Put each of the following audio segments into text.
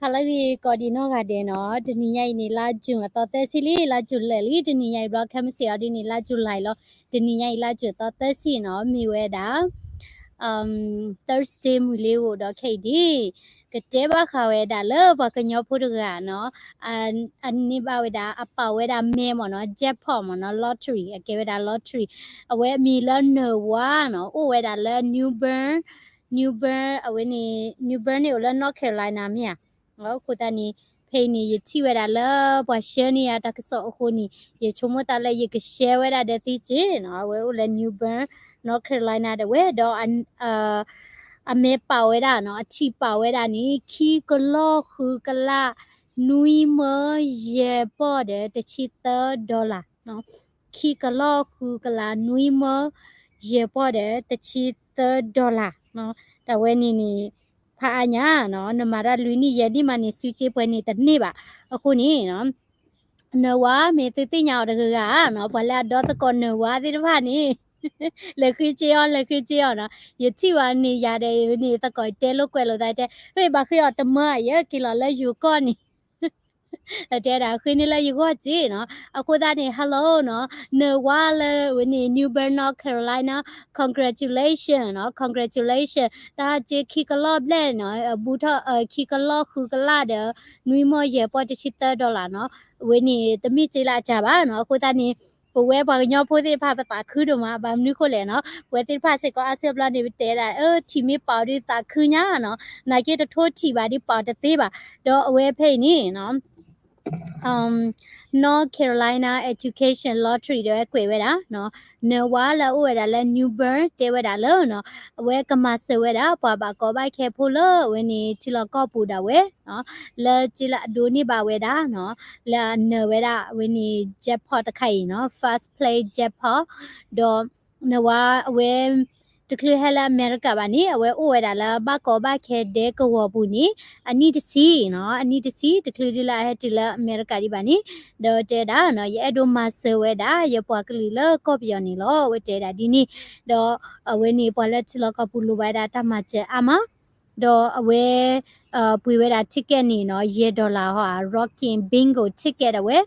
ဟါလၢအဂ့ၤကိးဒံးနီၢ်ဂၤဒဲးနီၤ, တနံၤညါအံၤန့ၣ် လါ June အသီသၢဆံလံ, လါ July လံ, တနံၤညါအံၤဘျီ ခဲမုၢ်ဆ့ၣ်အီၤဒ်န့ၣ် လါ July လီၤ. တနံၤညါအံၤလါ June သီသၢဆံနီၤ, မ့ၢ်ဝဲဒၣ် Thursday မုၢ်လ့ၤအိၣ်ဒီးခဲအံၤဒ် ကတဲဘၣ်ဃးဝဲဒၣ်လၢပှၤကညီဖိတဂၤနီၤ, အန့ၢ်ဘၣ်ဝဲဒၣ် အပာ်ဝဲဒၣ်မဲမ့ၢ်နီၤ, jackpot မ့ၢ်နီၤ, lottery အကဲဝဲဒၣ် lottery, အဝဲအမံၤလၢနၢၤဝါနီၤ, အိၣ်ဝဲဒၣ်လၢ New Bern, New Bern အဝဲန့ၣ် New Bern န့ၣ်အိၣ်လၢ North Carolina မ့ၢ်ဧါ. အဃိသတးန့ၣ် ဖဲအံၤန့ၣ် ယထံၣ်ဝဲဒၣ်လၢပှၤ share န့ၢ်ယၤတၢ်ကစီၣ်အဃိန့ၣ် ယဆိကမိၣ်သးလၢယက share ဝဲဒၣ်ဒီးသုက့နီၤ, အဝဲအိၣ်လၢ New Bern, North Carolina ဒၣ်ဝဲဒီး အမဲပာ်ဝဲဒၣ်နီၤ, အထံးပာ်ဝဲဒၣ်န့ၣ် ခံကလီၢ်ဃုကလး နွံမၢယဲၢ်ပီၢ်ဒီးတဆံသၢ dollar, ခံကလီၢ်ဃုကလး နွံမၢယဲၢ်ပီၢ်ဒီးတဆံသၢ dollar, တၢ်ဝဲန့ၣ်န့ၣ် ဖးအါညါနီၤ, နမၤတၢ်လွံၢ်နံၣ်ယဲၢ်နံၣ်မးန့ၣ် စုစ့ပှဲၤန့ၣ်တန့ၢ်ဘၣ်. အဃိန့ၣ် နၢၤဝါ မ့ၢ်သုသ့ၣ်ညါအီၤတဂၤဂၤနီၤ, ပှၤလၢအဒီသကိးနၢၤဝါသ့ၣ်တဖၣ်န့ၣ် လဲၤဃ့စ့အီၤ လဲၤဃ့စ့အီၤနီၤ, ယထံၣ်ဝဲန့ၣ်ယၤဒီးန့ၣ် သကိးတဲလိာ်ကွဲးလိာ်သးတဲ ဝဲဘၣ်ဃ့အီၤတမၢယဲက့ၤလီၤလၢယိၤကီၢ်န့ၣ် တဲဒၣ်ဃ့န့ၢ်လၢယဂီၢ်စ့နီၤ. အဃိသတးန့ၣ် hello နီၤ, နၢၤဝါလၢဝဲန့ၣ် New Bern, North Carolina, congratulation နီၤ, congratulation တၢ်စ့ခံကလီၢ်ဘျဲၣ်နီၤ, ဘူးထီၣ်ခံကလီၢ်ဃုကလးဒီး နွံမၢယဲၢ်ပီၢ်တဆံသၢ dollar နီၤ, အဝဲန့ၣ်တမ့ၢ်စ့လၢအစှၤဘၣ်နီၤ. အဃိသတးန့ၣ် ပဝဲပှၤကညီဖိသ့ၣ်တဖၣ်ပသးခုဒိၣ်မး, ဘၣ်မနုၤဃိလဲၣ်နီၤ, ပဝဲသ့ၣ်တဖၣ်စ့ၢ်ကီးအါစုအါဘျီန့ၣ် ပတဲဒၣ် အၢ ထံၣ်မ့ၢ်ပာ်အီၤဒုးသးခုညါနီၤ, နာ်က့တထိထံၣ်ဘၣ်ဒုးပာ်အီၤတသ့ဘၣ်. ဒီးအဝဲဖဲအံၤန့ၣ် North Carolina Education Lottery ဒီးဝဲကွဲးဝဲဒၣ် နၢၤဝါလၢအအိၣ်ဝဲဒၣ်လၢ New Bern တဲဝဲဒၣ်လၢ အဝဲကမၤစၢၤဝဲဒၣ် ပှၤဘၣ်ကီဘၣ်ခဲဖိလၢအဝဲန့ၣ် ထံလီၢ်ကီၢ်ပူၤဒၣ်ဝဲ လၢစ့လၢအဒိးန့ၢ်ဘၣ်ဝဲဒၣ် လၢအနၢၤဝဲဒၣ်အဝဲန့ၣ် jackpot တခါအံၤနီၤ, first place jackpot ဒီး နၢၤဝါအဝဲ တချုးဟဲလၢအမဲရကၤဘၣ်န့ၣ် အဝဲအိၣ်ဝဲဒၣ်လၢဘၣ်ကီဘၣ်ခဲဒဲကဝီၤပူၤန့ၣ် အနံၣ်တဆံနီၤ, အနံၣ်တဆံ တချုးဒုလၢအဟဲတုၤလၢအမဲရကၤဒံးဘၣ်န့ၣ် ဒီးတဲဒၣ်နီၤ ယအဲၣ်ဒိးမၤစၢၤဝဲဒၣ် ယပှၤကလုာ်လၢကီၢ်ပယီၤန့ၣ်လီၤ, အဝဲတဲဒၣ်ဒ်န့ၣ်, ဒီးအဝဲန့ၣ် ပှၤလၢထံလီၢ်ကီၢ်ပူၤလိၣ်ဘၣ်ဝဲဒၣ်တၢ်မၤစၢၤအါမး ဒီးအဝဲ ပှ့ၤဝဲဒၣ် ticket န့ၣ်နီၤ, ယဲၢ် dollar ဟီ Rockin Bingo ticket အဝဲ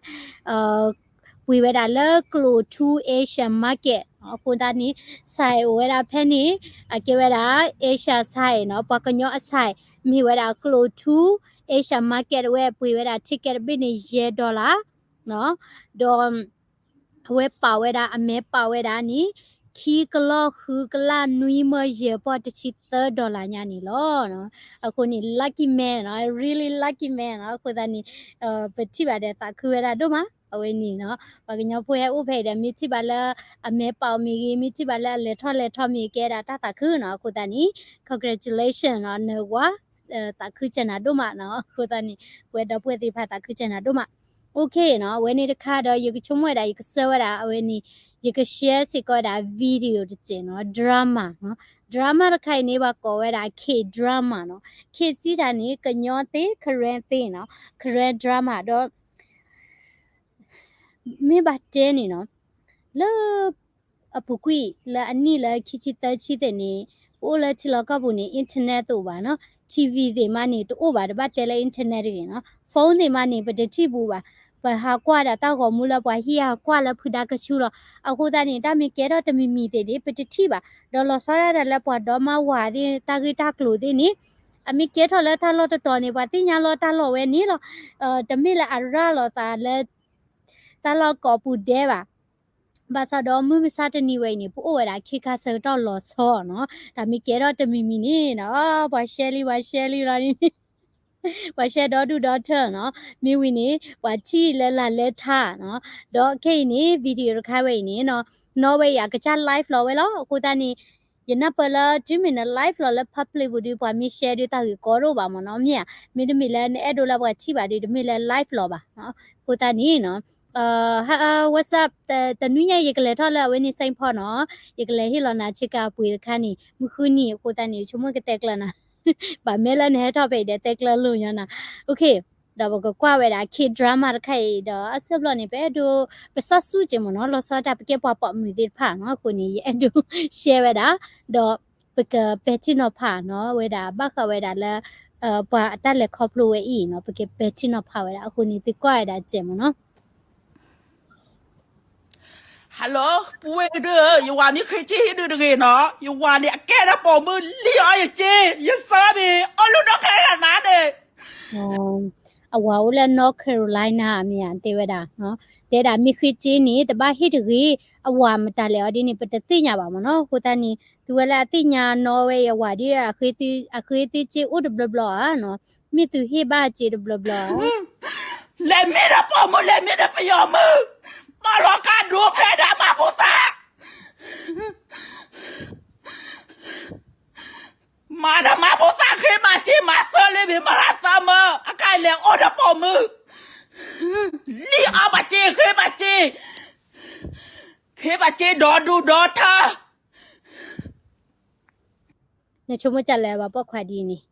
ပှ့ၤဝဲဒၣ်လၢကျိၣ်ထူ Asian market အဃိသတးန့ၣ် ဆိုင် အိၣ်ဝဲဒၣ်ဖဲန့ၣ် အကဲဝဲဒၣ် Asian ဆိုင် နီၤ, ပှၤကညီအ ဆိုင် မ့ၢ်ဝဲဒၣ်ကျိၣ်ထူ Asian market အဝဲပှ့ၤဝဲဒၣ် ticket တဘ့ၣ်န့ၣ် ယဲၢ် dollar နီၤ, ဒီး အဝဲပာ်ဝဲဒၣ် အမဲပာ်ဝဲဒၣ်န့ၣ် ခံကလီၢ်ဃုကလး နွံမၢယဲၢ်ပီၢ်တဆံသၢ dollar ညါန့ၣ်လီၤ. အဃိန့ၣ် lucky man နီၤ, really lucky man နီၤ, အဃိသတးန့ၣ် ပထံၣ်ဘၣ်ဒီးသးခုဝဲဒၣ်ဒိၣ်မး အဝဲန့ၣ်နီၤ, ပှၤကညီဖိဟဲအိၣ်ဖဲအံၤဒီး မ့ၢ်ထံၣ်ဘၣ်လၢအမဲပာ်အီၤမ့ၢ်ဂ့ၤ, မ့ၢ်ထံၣ်ဘၣ်လၢအလဲၤထီၣ်လဲၤထီမ့ၢ်ဂ့ၤ ကဲဒၣ်တၢ်သးခုနီၤ, အဃိသတးန့ၣ် congratulation နီၤ, နၢၤဝါ သးခုကနၤဒိၣ်မးနီၤ, အဃိသတးန့ၣ် ပဝဲဒီပုၢ်ဝဲၢ်သ့ၣ်တဖၣ်သးခုကနၤဒိၣ်မး OK နီၤ, အဝဲန့ၣ်တခါဒီး ယကဆိကမိၣ်ဝဲဒၣ် ယကစၢၢ်ဝဲဒၣ် အဝဲန့ၣ် ယက share စ့ၢ်ကီးဝဲဒၣ် video တစဲးနီၤ, drama နီၤ, drama တခါအံၤန့ၣ် ပှၤကိးဝဲဒၣ် K drama နီၤ, K စံးတၢ်န့ၣ် ကညီသ့ၣ် Karen သ့ၣ်နီၤ, Karen drama ဒီး မ့ၢ်ဘၣ်တဲန့ၣ်နီၤ, လၢ အပူၤကွံာ်လၢအနံၣ်လၢခံဆံသၢဆံသ့ၣ်န့ၣ် ပအိၣ်လၢထံလီၢ်ကီၢ်ပူၤန့ၣ် internet တအိၣ်ဘၣ်နီၤ, TV သ့ၣ်မးန့ၣ် တအိၣ်ဘၣ် တဘၣ်တဲလၢ internet တဂ့ၤနီၤ, phone သ့ၣ်မးန့ၣ် ပတထံၣ်ဘူးဘၣ်, ပဟးကွၢ်ဒၣ်တၢ်ဂီၤမူလၢပှၤဟံၣ်ဟးကွၢ်လၢဖုဒါကဆူလီၤ, အဃိသတးန့ၣ် တၢ်မ့ၢ်ကဲထီၣ်တမံၤမံၤသ့ၣ်န့ၣ် ပတထံၣ်ဘၣ်, ဒီးလီၤဆီဒၣ်တၢ်လၢပှၤဒီမါဝၤသ့ၣ် တၢ်ဂ့ၢ်တၢ်ကျိၤသ့ၣ်န့ၣ် အမ့ၢ်ကဲထီၣ်လၢတၢ်လီၢ်တတီၤန့ၣ် ပှၤသ့ၣ်ညါလီၤတၢ်လီၢ်ဝဲန့ၣ်လီၤ, တမ့ၢ်လၢအရၤလီၤသးလၢ တၢ်လီၢ်ကိးပူၤဒဲးဘၣ်. ဘၣ်ဆၣ်ဒီးမုၢ်မဆါတနံၤဝဲအံၤန့ၣ် ပအိၣ်ဝဲဒၣ်ခ့ခါဆၢကတီၢ်လီၤဆီနီၤ, တၢ်မ့ၢ်ကဲထီၣ်တမံၤမံၤန့ၣ်နီၤ, ပှၤ share လံ ပှၤ share လံလီၤန့ၣ်, ပှၤ share ဒီဒူၣ်ဒီထၢနီၤ, မ့ၢ်ဝံၤန့ၣ် ပှၤထံၣ်လၢလၢ်လၢထါနီၤ, ဒီးခဲအံၤန့ၣ် video တခါဝဲအံၤန့ၣ်နီၤ, နီၢ်ဝဲအံၤအကစၢ် live လီၤဝဲလီၤ, အဃိသတးန့ၣ် ယနၢ်ပၢၢ်လၢတုၤမ့ၢ်န live လီၤလၢ public ပူၤဒီး ပှၤမ့ၢ် share ဒီးတၢ်ဂ့ၢ်ကီဒိၣ်ဘၣ်မ့ၢ်နီၤ, မ့ၢ်ဧါ, မ့တမ့ၢ်လၢနအဲၣ်ဒိးလၢပှၤထံၣ်ဘၣ်ဒီး တမ့ၢ်လၢ live လီၤဘၣ်နီၤ, အဃိသတးန့ၣ်နီၤ Hi, uh, what's up? တနွံညါအံၤ ယကလဲၤထီၣ်လၢအဝဲန့ၣ် Saint Paul နီၤ, ယကလဲၤဟ့ၣ်လီၤနၤဆ့ကၤပှ့ၤတခါန့ၣ် မုၢ်ဃုနံၤအဃိသတးန့ၣ် ဆိကမိၣ်ကတဲကျၢၤနၤ, ဘၣ်မ့ၢ်လၢနဟဲထီၣ်ဖဲအံၤဒီးတဲကျၢၤလိာ်ညါနၤ, OK, ဒီးပကကွၢ်ဝဲဒၣ် K drama တခါအံၤဒီး အဆၢဘျီန့ၣ် ပအဲၣ်ဒိး ပစီဆှံက့ၤမ့ၢ်နီၤ, လီၤဆီတၢ်ပကဲပှၤပိာ်မုၣ်သ့ၣ်တဖၣ်နီၤ, အဃိန့ၣ် ယအဲၣ်ဒိး share ဝဲဒၣ်, ဒီးပကပဲာ်ထံနီၤဖးနီၤ, ဝဲဒၣ်ဘၣ်ဃးဝဲဒၣ်လၢ ပှၤအတၢ်လဲၤခီဖျိဝဲအံၤနီၤ ပကပဲာ်ထံနီၤဖးဝဲဒၣ်အဃိန့ၣ် သုကွၢ်ဝဲဒၣ်စဲးမ့ၢ်နီၤ. Hello ပဝဲဒၣ် ယဝၤမ့ၢ်ဃ့စ့ဟ့ၣ်ဒုးတဂ့ၤနီၤ ယဝၤန့ၣ် အကဲဒၣ်ပိာ်မုၣ်လံအီယစ့ ယဆၢမ့ၢ် အိၣ်လၢနီၢ်ခဲရနၤန့ၣ် အဝၤအိၣ်လၢ North Carolina မ့ၢ်ဧါ တဲဝဲဒၣ်, တဲဒၣ်မ့ၢ်ဃ့စ့န့ၣ် တဘၣ်ဟ့ၣ်တဂ့ၤ, အဝၤမတၤလဲၣ်အီၤဒ်န့ၣ် ပတသ့ၣ်ညါဘၣ်မ့ၢ်နီၤ. အဃိသတးန့ၣ် သုဝဲလၢအသ့ၣ်ညါနီၢ်ဝဲအံၤအဝၤဒ် အဃ့သ့စ့အိၣ်တဘျီဘျီဧါနီၤ, မ့ၢ်သုဟ့ၣ်ဘၣ်စ့တဘျီဘျီဧါ. လဲၤမ့ၢ်ဒီးပိာ်မုၣ် လဲၤမ့ၢ်ဒီးပယီၤမုၣ်, ပာ်လီၤကါဒိဖဲဒၣ်မၤဖိသၣ် မၤဒီးမၤဖိသၣ် ဃ့မၤစ့မၤစၢၤလၢမ့ၢ်မၤလၢသးမၢ အကလဲၤအိၣ်ဒီးပိာ်မုၣ်, လံၣ်အီဘၣ်စ့ ဃ့ဘၣ်စ့, ဃ့ဘၣ်စ့ဒီဒူၣ်ဒီထၢ နဆိကမိၣ်ကလဲၣ်ဘၣ်ပိာ်ခွါဒ်န့ၣ်,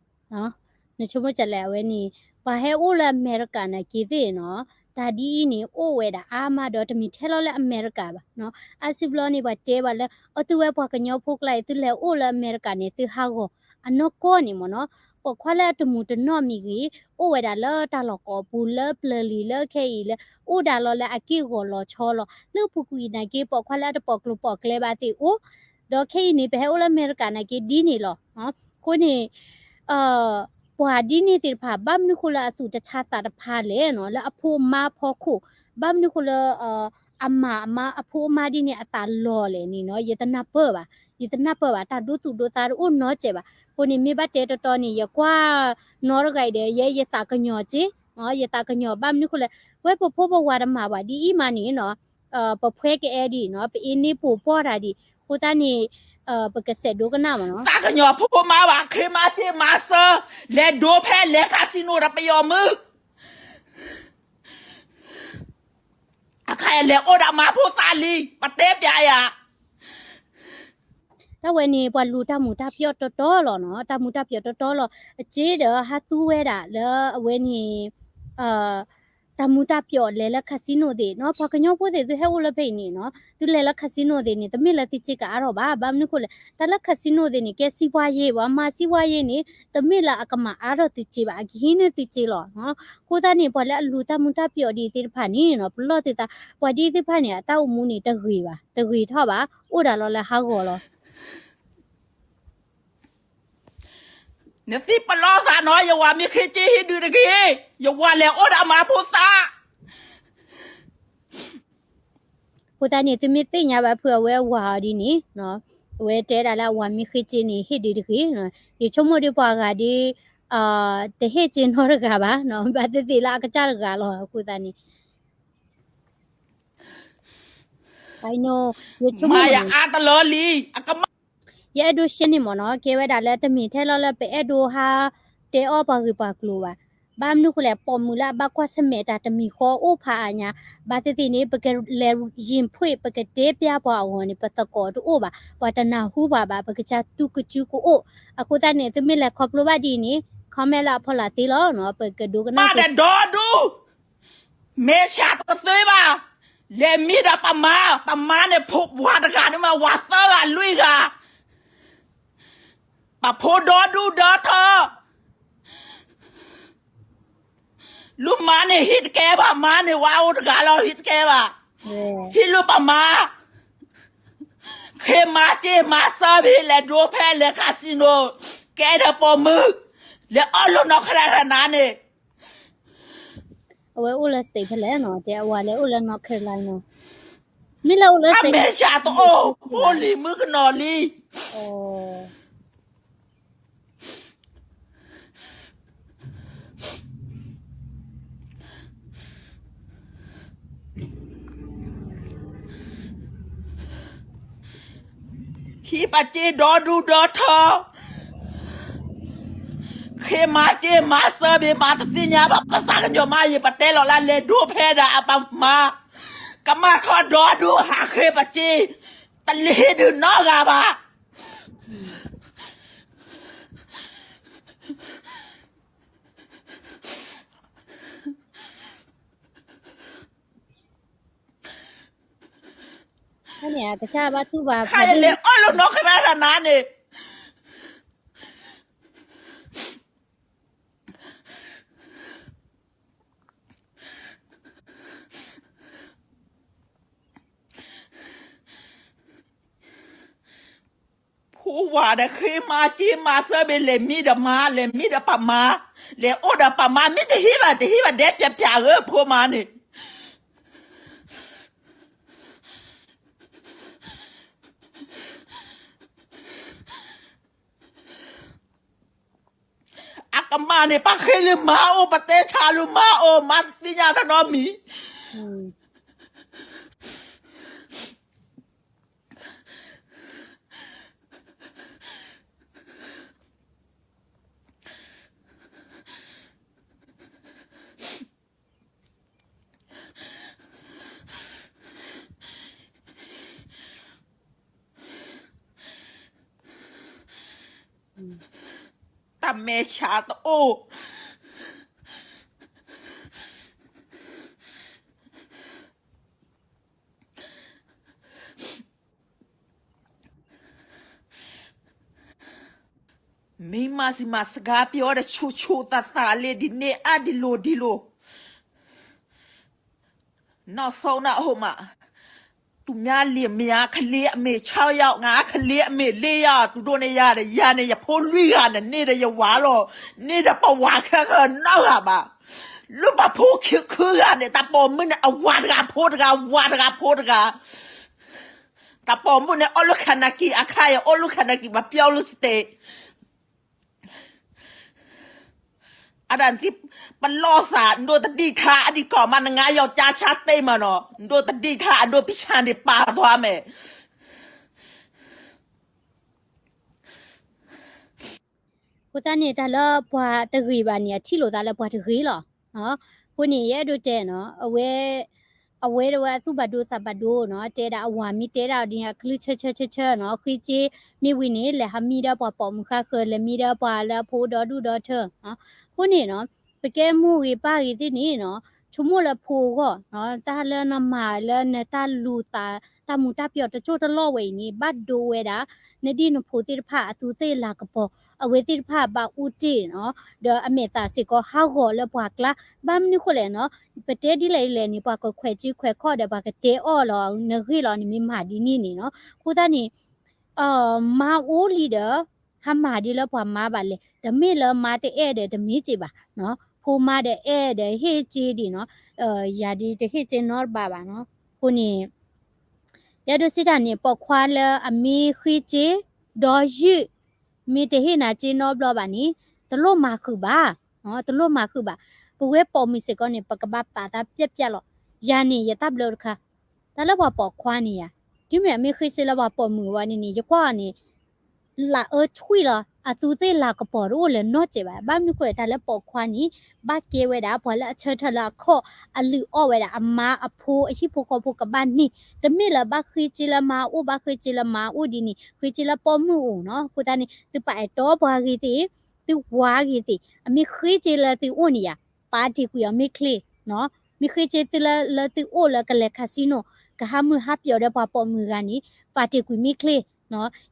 နဆိကမိၣ်ကလဲၣ်အဝဲန့ၣ်, ပှၤဟဲအိၣ်လၢအမဲရကၤနာ်က့သ့ၣ်နီၤ, တၢ်ဒ်အံၤန့ၣ် အိၣ်ဝဲဒၣ်အါမးဒီးတမ့ၢ်ထဲလီၤလၢအမဲရကၤဘၣ်. အါစုဘျီန့ၣ် ပှၤတဲဘၣ်လၢ အသုဝဲပှၤကညီဖိကျါအံၤ သုလဲၤအိၣ်လၢအမဲရကၤန့ၣ် သုဟးဂီၤ, အနီၢ်ကီၢ်န့ၣ်မ့ၢ်နီၤ, ပိာ်ခွါလၢအတမူးတနီၣ်မံၤဂ့ၤ, အိၣ်ဝဲဒၣ်လၢတၢ်လီၢ်ကိးပူၤလၢပျၢၤလံၤလၢခဲအံၤလၢ အိၣ်ဒၣ်လီၤလၢအက့ၢ်ဂီၤလီၤဆီလီၤ. လၢပူၤကွံာ်နာ်က့ ပိာ်ခွါလၢအတပိာ်ကျိၤပိာ်ကျဲဘၣ်သ့ၣ်အိၣ်, ဒီးခဲအံၤန့ၣ် ပဟဲအိၣ်လၢအမဲရကၤနာ်က့ဒ်န့ၣ်လီၤ. အဃိန့ၣ် ပှၤဒ်န့ၣ်သ့ၣ်တဖၣ် ဘၣ်မနုၤဃိလၢအသူၣ်တဆါသးတဖၣ်လဲၣ်နီၤ, လၢအဖိအမါဖီခိၣ်, ဘၣ်မနုၤဃိလၢ အမၤအမါအဖိအမါဒ်န့ၣ် အသးလီၤလဲၣ်န့ၣ်နီၤ, ယတနၢ်ပၢၢ်ဘၣ်, ယတနၢ်ပၢၢ်ဘၣ်, တၢ်ဒိသူၣ်ဒိသးတအိၣ်နီတစဲးဘၣ်. အဃိန့ၣ် မ့ၢ်ဘၣ်တဲတီတီန့ၣ် ယကွၢ်နီတဂၤအံၤဒီး ယဲယသးကညီၤစ့, ယသးကညီၤ ဘၣ်မနုၤဃိလဲၣ်, ဝဲပဖိပဝၤတမၤဘၣ်ဒ်အံၤမးန့ၣ်နီၤ, ပဖှဲကအဲဒံးနီၤ, ပအ့န့ၢ်ပိာ်ပှီၢ်တၢ်ဒံး, အဃိသတးန့ၣ် ပကစဲးဒိကနၣ်မ့ၢ်နီၤ. သးကညီၤဖိမါဘၣ် ဃ့မၤစ့မၤစၢၤ, လဲၤဒိဖဲလဲၤ casino ဒီးပယီၤမုၣ် အခါအံၤလဲၤအိၣ်ဒီးမါဖိသၣ်လံ, ပတဲပျးယၤ. တၢ်ဝဲန့ၣ် ပှၤလူၤတၢ်မူၤတၢ်ပျီၣ်တီတီလီၤနီၤ, တၢ်မူၤတၢ်ပျီၣ်တီတီလီၤ. အစ့ဒီးဟးသူဝဲဒၣ်လၢအဝဲန့ၣ် တၢ်မူၤတၢ်ပျီၣ်လဲၤလၢ casino သ့ၣ်နီၤ, ပှၤကညီဖိသ့ၣ်သုဟဲအိၣ်လၢဖဲအံၤန့ၣ်နီၤ, သုလဲၤလၢ casino သ့ၣ်န့ၣ် တမ့ၢ်လၢသုစ့ကအါထီၣ်ဘၣ်. ဘၣ်မနုၤဃိလဲၣ်, တၢ်လၢ casino သ့ၣ်န့ၣ် ကဲစံးပှၤယ့ၤ, ပှၤမၤစံးပှၤယ့ၤန့ၣ် တမ့ၢ်လၢအကမၤအါထီၣ်သုစ့ဘၣ်, အကဟံးန့ၢ်သုစ့လီၤ. အဃိသတးန့ၣ် ပှၤလၢအလူၤတၢ်မူၤတၢ်ပျီၣ်ဒ်သ့ၣ်တဖၣ်န့ၣ်နီၤ, ပလီၢ်သုသး, ပှၤဒ်သ့ၣ်တဖၣ်န့ၣ် အတၢ်အိၣ်မူန့ၣ် တဂ့ၤဘၣ်, တဂ့ၤထီၣ်ဘၣ်, အိၣ်ဒၣ်လီၤလၢဟးဂီၤလီၤ. နသံပလီၢ်သးနီၤ, ယဝၤမ့ၢ်ဃ့စ့ဟ့ၣ်ဒုးတဂ့ၤ, ယဝၤလဲၤအိၣ်ဒီးမါဖိသၣ်. အဃိသတးန့ၣ် သုမ့ၢ်သ့ၣ်ညါဘၣ်ဖုးအဝဲအဝၤအီၤဒ်န့ၣ်, အဝဲတဲဒၣ်လၢအဝၤမ့ၢ်ဃ့စ့န့ၣ် ဟ့ၣ်ဒုးတဂ့ၤ. ယဆိကမိၣ်ဒီးပှၤဂၤဒ် တဟ့ၣ်စ့နီတဂၤဘၣ်, ဘၣ်သ့ၣ်သ့ၣ်လၢအကစၢ်တဂၤလီၤ. အဃိသတးန့ၣ် ယဆိကမိၣ် ယအဲၣ်ဒိးရှဲန့ၣ်မ့ၢ်နီၤ, ကဲဝဲဒၣ်လၢတမ့ၢ်ထဲလီၤလၢပအဲၣ်ဒိးဟးတဲအီၣ်ပှၤဂ့ၢ်ပှၤကျိၤဘၣ်. ဘၣ်မနုၤဃိလဲၣ်, ပိာ်မုၣ်လၢအဘၣ်ကွၢ်ဆၢၣ်မဲာ်တၢ်တမံၤဃီအိၣ်ဖးအါညါ, ဘၣ်သ့ၣ်သ့ၣ်န့ၣ် ပကလဲၤယံၤဖှ့ၣ် ပကတဲပျးပှၤအဂီၢ်န့ၣ် ပသကိးတအိၣ်ဘၣ်, ပှၤတနၢ်ဟူပှၤဘၣ်, ပကစၢ်တူၢ်ကစုကအိၣ်. အဃိသတးန့ၣ် သုမ့ၢ်လဲၤခီဖျိဘၣ်ဒ်အံၤန့ၣ် comment လၢအဖီလာ်သ့လီၤ, ပကဒိကနၣ်ဒီဒူၣ် မဲာ်ဆှးတသွ့ဘၣ်, လဲၤမံဒီးပမါ, ပမါန့ၣ်ဖိပှၤတဂၤန့ၣ်မး ဝၤသၢဂၤလွံၢ်ဂၤ, ပဖိဒီဒူၣ်ဒီထၢ, လူၤမါန့ၣ်ဟံၣ်တကဲဘၣ်, မါန့ၣ်ဝါအိၣ်တဂၤလီၤ ဟံၣ်တကဲဘၣ်, ဟံၣ်လူၤပမါ, ဃ့မၤစ့မၤစၢၤဘ့ၣ် လဲၤဒိဖဲလဲၤ casino, ကဲဒီးပိာ်မုၣ်, လဲၤအီၣ်လိာ်နီၢ်ခရၢၣ်နၤန့ၣ် အဝဲအိၣ်လၢ state ဖဲလဲၣ်နီၤ, တဲအဝၤလဲၤအိၣ်လၢ North Carolina, မ့ၢ်လၢအိၣ်လၢ state အမဲာ်ဆှးတအိၣ်, ဖိလံၤမုၣ်ကနီၤလံ. ဟံးပာ်စ့ဒီဒူၣ်ဒီထၢ, ဃ့မၤစ့မၤစၢၤဘ့ၣ် မၤတသ့ၣ်ညါဘၣ် ပသးကညီၤမး ယပတဲလီၤလၢလဲၤဒိဖဲဒၣ်အပမါ, ကမၣ်ထီၣ်ဒီဒူၣ်ဟးဃ့ပာ်စ့, တလ့ၤဒုးနီတဂၤဘၣ်. ဖဲန့ၣ် အကစၢ်ဘၣ်တူၢ်ဘၣ် ခါယလဲၤအီၣ်လိာ်နီၢ်ခရၢၣ်နၤန့ၣ်, ဖိဝၤဒီးဃ့မၤစ့မၤစၢၤဘၣ် လဲၤမံဒီးမါ လဲၤမံဒီးပမါ, လဲၤအိၣ်ဒီးပမါ မ့ၢ်တဟ့ၣ်ဘၣ် တဟ့ၣ်ဘၣ်ဒဲးပျးပျးဧၢ ဖိမါန့ၣ် အကမၣ်န့ၣ် ပဃ့လၢမါအိၣ် ပတဲဆါလၢမါအိၣ် မါတသ့ၣ်ညါတနီတမံၤ တၢ်မဲာ်ဆှးတအိၣ် မ့ၢ်မၤစံးမၤစကား ပျီဒီးဆူၣ်ဆူၣ်သးသးလံ ဒ်န့ၣ်အါဒ်လိၤဒ်လိၤ နောက်ဆုံးတော့ အဟိုမှာ သူများလင်မယား ကလေးအမေခြောက်ယောက် ငါကလေးအမေလေးယောက် သူတို့နဲ့ရတယ် ယၤန့ၣ် ယဖိလွံၢ်ဂၤန့ၣ် န့ၢ်ဒီးယဝၤလီၤ န့ၢ်ဒီးပဝၤခဲဃၢၤနီတဂၤဘၣ် လၢပဖိခံဂၤန့ၣ် တၢ်ပိာ်မုၣ်န့ၣ် အဝၤတဂၤဖိတဂၤ ဝၤတဂၤဖိတဂၤ တၢ်ပိာ်မုၣ်န့ၣ် အိၣ်လၢခါနကံ အခါအံၤ အိၣ်လၢခါနကံ ပပျီလၢ state အဒၣ်နသံ ပလီၢ်သး နဒိးတဒံၣ်ထါ အဒံၣ်ကီၢ်မး နငါယီၤကၠါဆါတ့ၢ်မးနီၤ နဒိးတဒံၣ်ထါ အဒိးပံဆါန့ၣ်ပာ်သွါမဲာ် အဃိသတးန့ၣ် တၢ်လၢပှၤတဂ့ၤဘၣ်န့ၣ် အထံၣ်လိာ်သးလၢပှၤတဂ့ၤလီၤ. အဃိန့ၣ် ယအဲၣ်ဒိးတဲနီၤ အဝဲ အဝဲဒၣ်ဝဲအသူၣ်ဘၣ်ဒိသးဘၣ်ဒိနီၤ တဲဒၣ်အဝၤမ့ၢ်တဲဒၣ်အီၤဒ်န့ၣ် အကလုၢ်ဆၢဆၢဆၢဆၢနီၤ ဃ့က့မ့ၢ်ဝံၤန့ၣ် လဲၤဟးမံဒီးပှၤပိာ်မုၣ်ဃါဃၢၤ လဲၤမံဒီးပှၤလၢအဖိဒီဒူၣ်ဒီထၢ အဃိန့ၣ်နီၤ ပကဲမိၢ်ဂ့ၤပၢ်ဂ့ၤသ့ၣ်န့ၣ်နီၤ ဆိကမိၣ်လၢဖိအဂီၢ် တၢ်လၢနမၤလၢနတၢ်လူၤသး တၢ်မူၤတၢ်ပျီၢ်တကၠိၢ်တလီၢ်ဝဲအံၤန့ၣ် ဘၣ်ဒိဝဲဒၣ် နဒ်နဖိသ့ၣ်တဖၣ်အသူးသ့ၣ်လၤကပီၤ အဝဲသ့ၣ်တဖၣ်ဘၣ်အူတ့ၢ်နီၤ ဒီးအမဲာ်သးစ့ၢ်ကီးဟးဂီၤလၢပှၤကျါ ဘၣ်မနုၤဃိလဲၣ်နီၤ ပတဲဒ်လဲၣ်ဒ်လဲၣ်န့ၣ် ပှၤကခွဲးစ့ခွဲးခီၣ်ဒီး ပှၤကတဲအီၣ်လီၤ နဂ့ၢ်လီၤန့ၣ်မ့ၢ်မၤဒ်န့ၣ်န့ၣ်နီၤ အဃိသတးန့ၣ် မါအိၣ်လံဒီး ဟးမၤဒ်လၢပှၤမါဘၣ်လဲၣ် တမ့ၢ်လၢမါတအဲၣ်ဒီးတမ့ၢ်က့ၤဘၣ်နီၤ ဖိမါဒီးအဲၣ်ဒီးဟ့ၣ်က့ၤဒံးနီၤ ယၤဒ်တဟ့ၣ်က့ၤနီတဘၣ်ဘၣ်နီၤ အဃိန့ၣ် ယအဲၣ်ဒိးစံးတၢ်န့ၣ် ပိာ်ခွါလၢအမ့ၢ်ဃ့က့ၤ ဒီးယုၢ် မ့ၢ်တဟ့ၣ်နၤက့ၤနီတဘျီဘၣ်န့ၣ် တလိၣ်မၤဃုာ်ဘၣ် တလိၣ်မၤဃုာ်ဘၣ် ပဝဲပိာ်မုၣ်စ့ၢ်ကီးန့ၣ် ပကဘၣ်ပာ်သးပျဲးပျဲးလီၤ ယၤန့ၣ် ယတၢ်ဘျၢတခါ တၢ်လၢပှၤပိာ်ခွါန့ၣ်ယၤ တုၤမ့ၢ်အမ့ၢ်ဃ့စ့လၢပှၤပိာ်မုၣ်အဂီၢ်န့ၣ်န့ၣ် ယကွၢ်အီၤန့ၣ် လၢအၢထွံၣ်လီၤ အသူးသ့ၣ်လၤကပီၤတအိၣ်လၢၤနီတစဲးဘၣ် ဘၣ်မနုၤဃိတၢ်လၢပိာ်ခွါန့ၣ် ဘၣ်ကဲဝဲဒၣ် ပှၤလၢအဆၢထၢၣ်လၢအခီၣ် အလုၢ်အီၣ်ဝဲဒၣ် အမါအဖိ အဟံၣ်ဖိဃီဖိကဘၣ်န့ၢ် တမ့ၢ်လၢဘၣ်ဃ့စ့လၢမါအိၣ် ဘၣ်ဃ့စ့လၢမါအိၣ်ဒ်န့ၣ် ဃ့စ့လၢပိာ်မုၣ်အိၣ်နီၤ အဃိသတးန့ၣ် သုပာ်အဲၣ်တီပှၤဂ့ၤသ့ၣ် သုဝၤဂ့ၤသ့ၣ် အမ့ၢ်ဃ့စ့လၢသုအိၣ်န့ၣ်ယၤ ပာ်တ့ၢ်ကွံာ်အီၤမ့ၢ်ချ့ မ့ၢ်ဃ့စ့သုလၢ လၢသုအိၣ်လၢကလဲၤ casino ကဟးမုၢ်ဟးပျီၣ်ဒီးပှၤပိာ်မုၣ်ဂၤန့ၣ် ပာ်တ့ၢ်ကွံာ်မ့ၢ်ချ့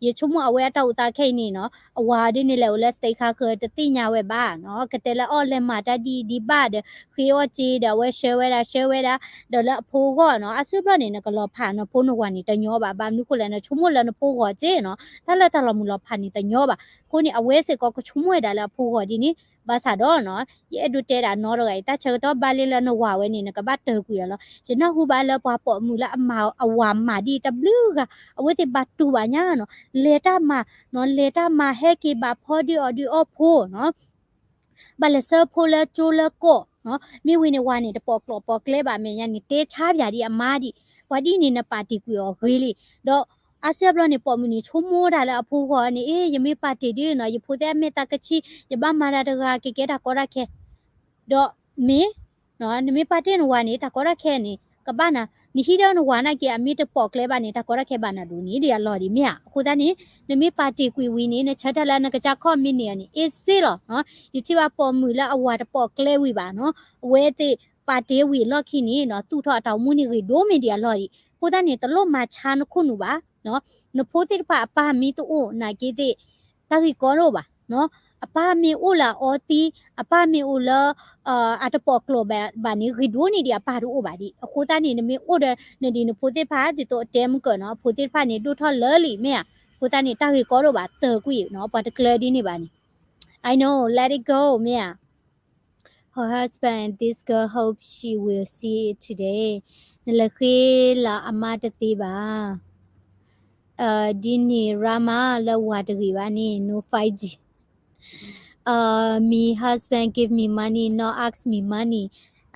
ယဆိကမိၣ်အဝဲအတၢ်အိၣ်သးခဲအံၤန့ၣ်နီၤ အဝၤဒ်န့ၣ်လဲၤအိၣ်လၢ state ခါဃၢၤ တသ့ၣ်ညါဝဲဘၣ်နီၤ ကတဲလၢအီၣ်လဲၤမၤတၢ်ဒ်အံၤဒ်ဘၣ်ဒီး ဃ့အီၣ်စ့ဒီး အဝဲဆှၢဝဲဒၣ် ဆှၢဝဲဒၣ် ဒီးလၢအဖိဂီၢ်နီၤ အါစုအါဘျီန့ၣ် နကလီၤဖးနဖိနဝၤန့ၣ်တညီဘၣ် ဘၣ်မနုၤဃိလဲၣ် နဆိကမိၣ်လၢနဖိဂီၢ်စ့နီၤ တၢ်လၢတၢ်လီၤမုၢ်လီၤဖးန့ၣ်တညီဘၣ် အဃိန့ၣ် အဝဲစ့ၢ်ကီးကဆိကမိၣ်ဝဲဒၣ်လၢအဖိဂီၢ်ဒ်န့ၣ် ဘၣ်ဆၣ်ဒီးနီၤ ယအဲၣ်ဒိးတဲဒၣ်နီတဂၤအံၤ တၢ်ဆၢကတီၢ်ဘၣ်လံလၢနဝၤဝဲန့ၣ် နကဘၣ်တၢၢ်ကွံာ်အီၤလီၤ ယနၢ်ဟူဘၣ်လၢပှၤပိာ်မုၣ်လၢအမၤအဝၤမၤဒ်တဘျုးဂၤ အဝဲသ့ၣ်ဘၣ်တူၢ်ဘၣ်ညါနီၤ လဲၤတၢ်မၤ လဲၤတၢ်မၤဟဲက့ၤဘၣ်ဖီဒုးအီၣ်ဒုးအီဖိနီၤ ဘၣ်လဲၤဆှၢဖိလၢကၠိလၢကီၢ် မ့ၢ်ဝံၤန့ၣ်ဝၤန့ၣ် တပိာ်ကျိာ်ပိာ်ကျဲဘၣ် မဲာ်ညါန့ၣ် တဲဆါပၠးဒံးအမါဒံး ပှၤဒ်န့ၣ်နပာ်တ့ၢ်ကွံာ်အီၤဂ့ၤလံ ဒီးအါစုအါဘျီန့ၣ် ပိာ်မုၣ်န့ၣ် ဆိကမိၣ်ဒၣ်လၢအဖိဂီၢ်န့ၣ် အ့ ယမ့ၢ်ပာ်တ့ၢ်ဒုးနီၤ ယဖိသ့ၣ်အမဲာ်သးကဆံး ယဘၣ်မၤတၢ်တဂၤ ကကဲတၢ်ကီတၢ်ခဲ ဒီးမ့ၢ် နမ့ၢ်ပာ်တ့ၢ်နဝၤန့ၣ် တၢ်ကီတၢ်ခဲန့ၣ် ကဘၣ်နၤ နဟံးဒီးနဝၤနာ်က့ အမ့ၢ်တပိာ်ကျဲဘၣ်န့ၣ် တၢ်ကီတၢ်ခဲဘၣ်နၤဒိၣ်န့ၣ် ဒ်အလီၢ်ဒံးမ့ၢ်ဧါ အဃိသတးန့ၣ် နမ့ၢ်ပာ်တ့ၢ်ကွံာ်ဝံၤန့ၣ် နဆၢထၢၣ်လၢနကစၢ်ခီၣ်မ့ၢ်န့ၢ်အီၤန့ၣ် အ့စ့လီၤ ယထံၣ်ဘၣ်ပိာ်မုၣ်လၢအဝၤတပိာ်ကျဲဝံၤဘၣ်နီၤ အဝဲသ့ၣ်ပာ်တ့ၢ်ဝံၤအလီၢ်ခံန့ၣ်နီၤ သူၣ်ထီၣ်အတၢ်အိၣ်မူန့ၣ်ဂ့ၤဒိၣ်မ့ၢ်ဒံးအလီၢ်ဒံး အဃိသတးန့ၣ် တလိၣ်မၤဆါနခိၣ်နူာ်ဘၣ် နဖိသ့ၣ်တဖၣ်အပၢ်မ့ၢ်တအိၣ်နာ်က့သ့ၣ် တၢ်ဂ့ၢ်ကီတအိၣ်ဘၣ် အပၢ်မ့ၢ်အိၣ်လၢအအီသံး အပၢ်မ့ၢ်အိၣ်လၢ အတပိာ်ကျိာ်ဘၣ်န့ၣ် ဂ့ၤဒိၣ်န့ၢ်ဒံးအပၢ်တအိၣ်ဘၣ်ဒံး အဃိသတးန့ၣ် နမ့ၢ်အိၣ်ဒီးနဒံးနဖိသ့ၣ်တဖၣ် ဒ်သိးတဲမုၢ်ကၢၢ်နီၤ အဖိသ့ၣ်တဖၣ်န့ၣ် ဒိၣ်ထီၣ်လၢာ်လံ မ့ၢ်ဧါ အဃိသတးန့ၣ် တၢ်ဂ့ၢ်ကီဒိၣ်ဘၣ် တၢၢ်ကွံာ်နီၤ ပှၤတကျၢၤဒ်န့ၣ်ဘၣ်န့ၣ် I know, let it go မ့ၢ်ဧါ. Her husband and this girl hope she will see it today. နလဲၤဃ့လၢအမါတသ့ဘၣ်. ဒ်န့ၣ်ရါမးလၢဝၤတဂ့ၤဘၣ်န့ၣ် no five G. Me husband give me money, not ask me money.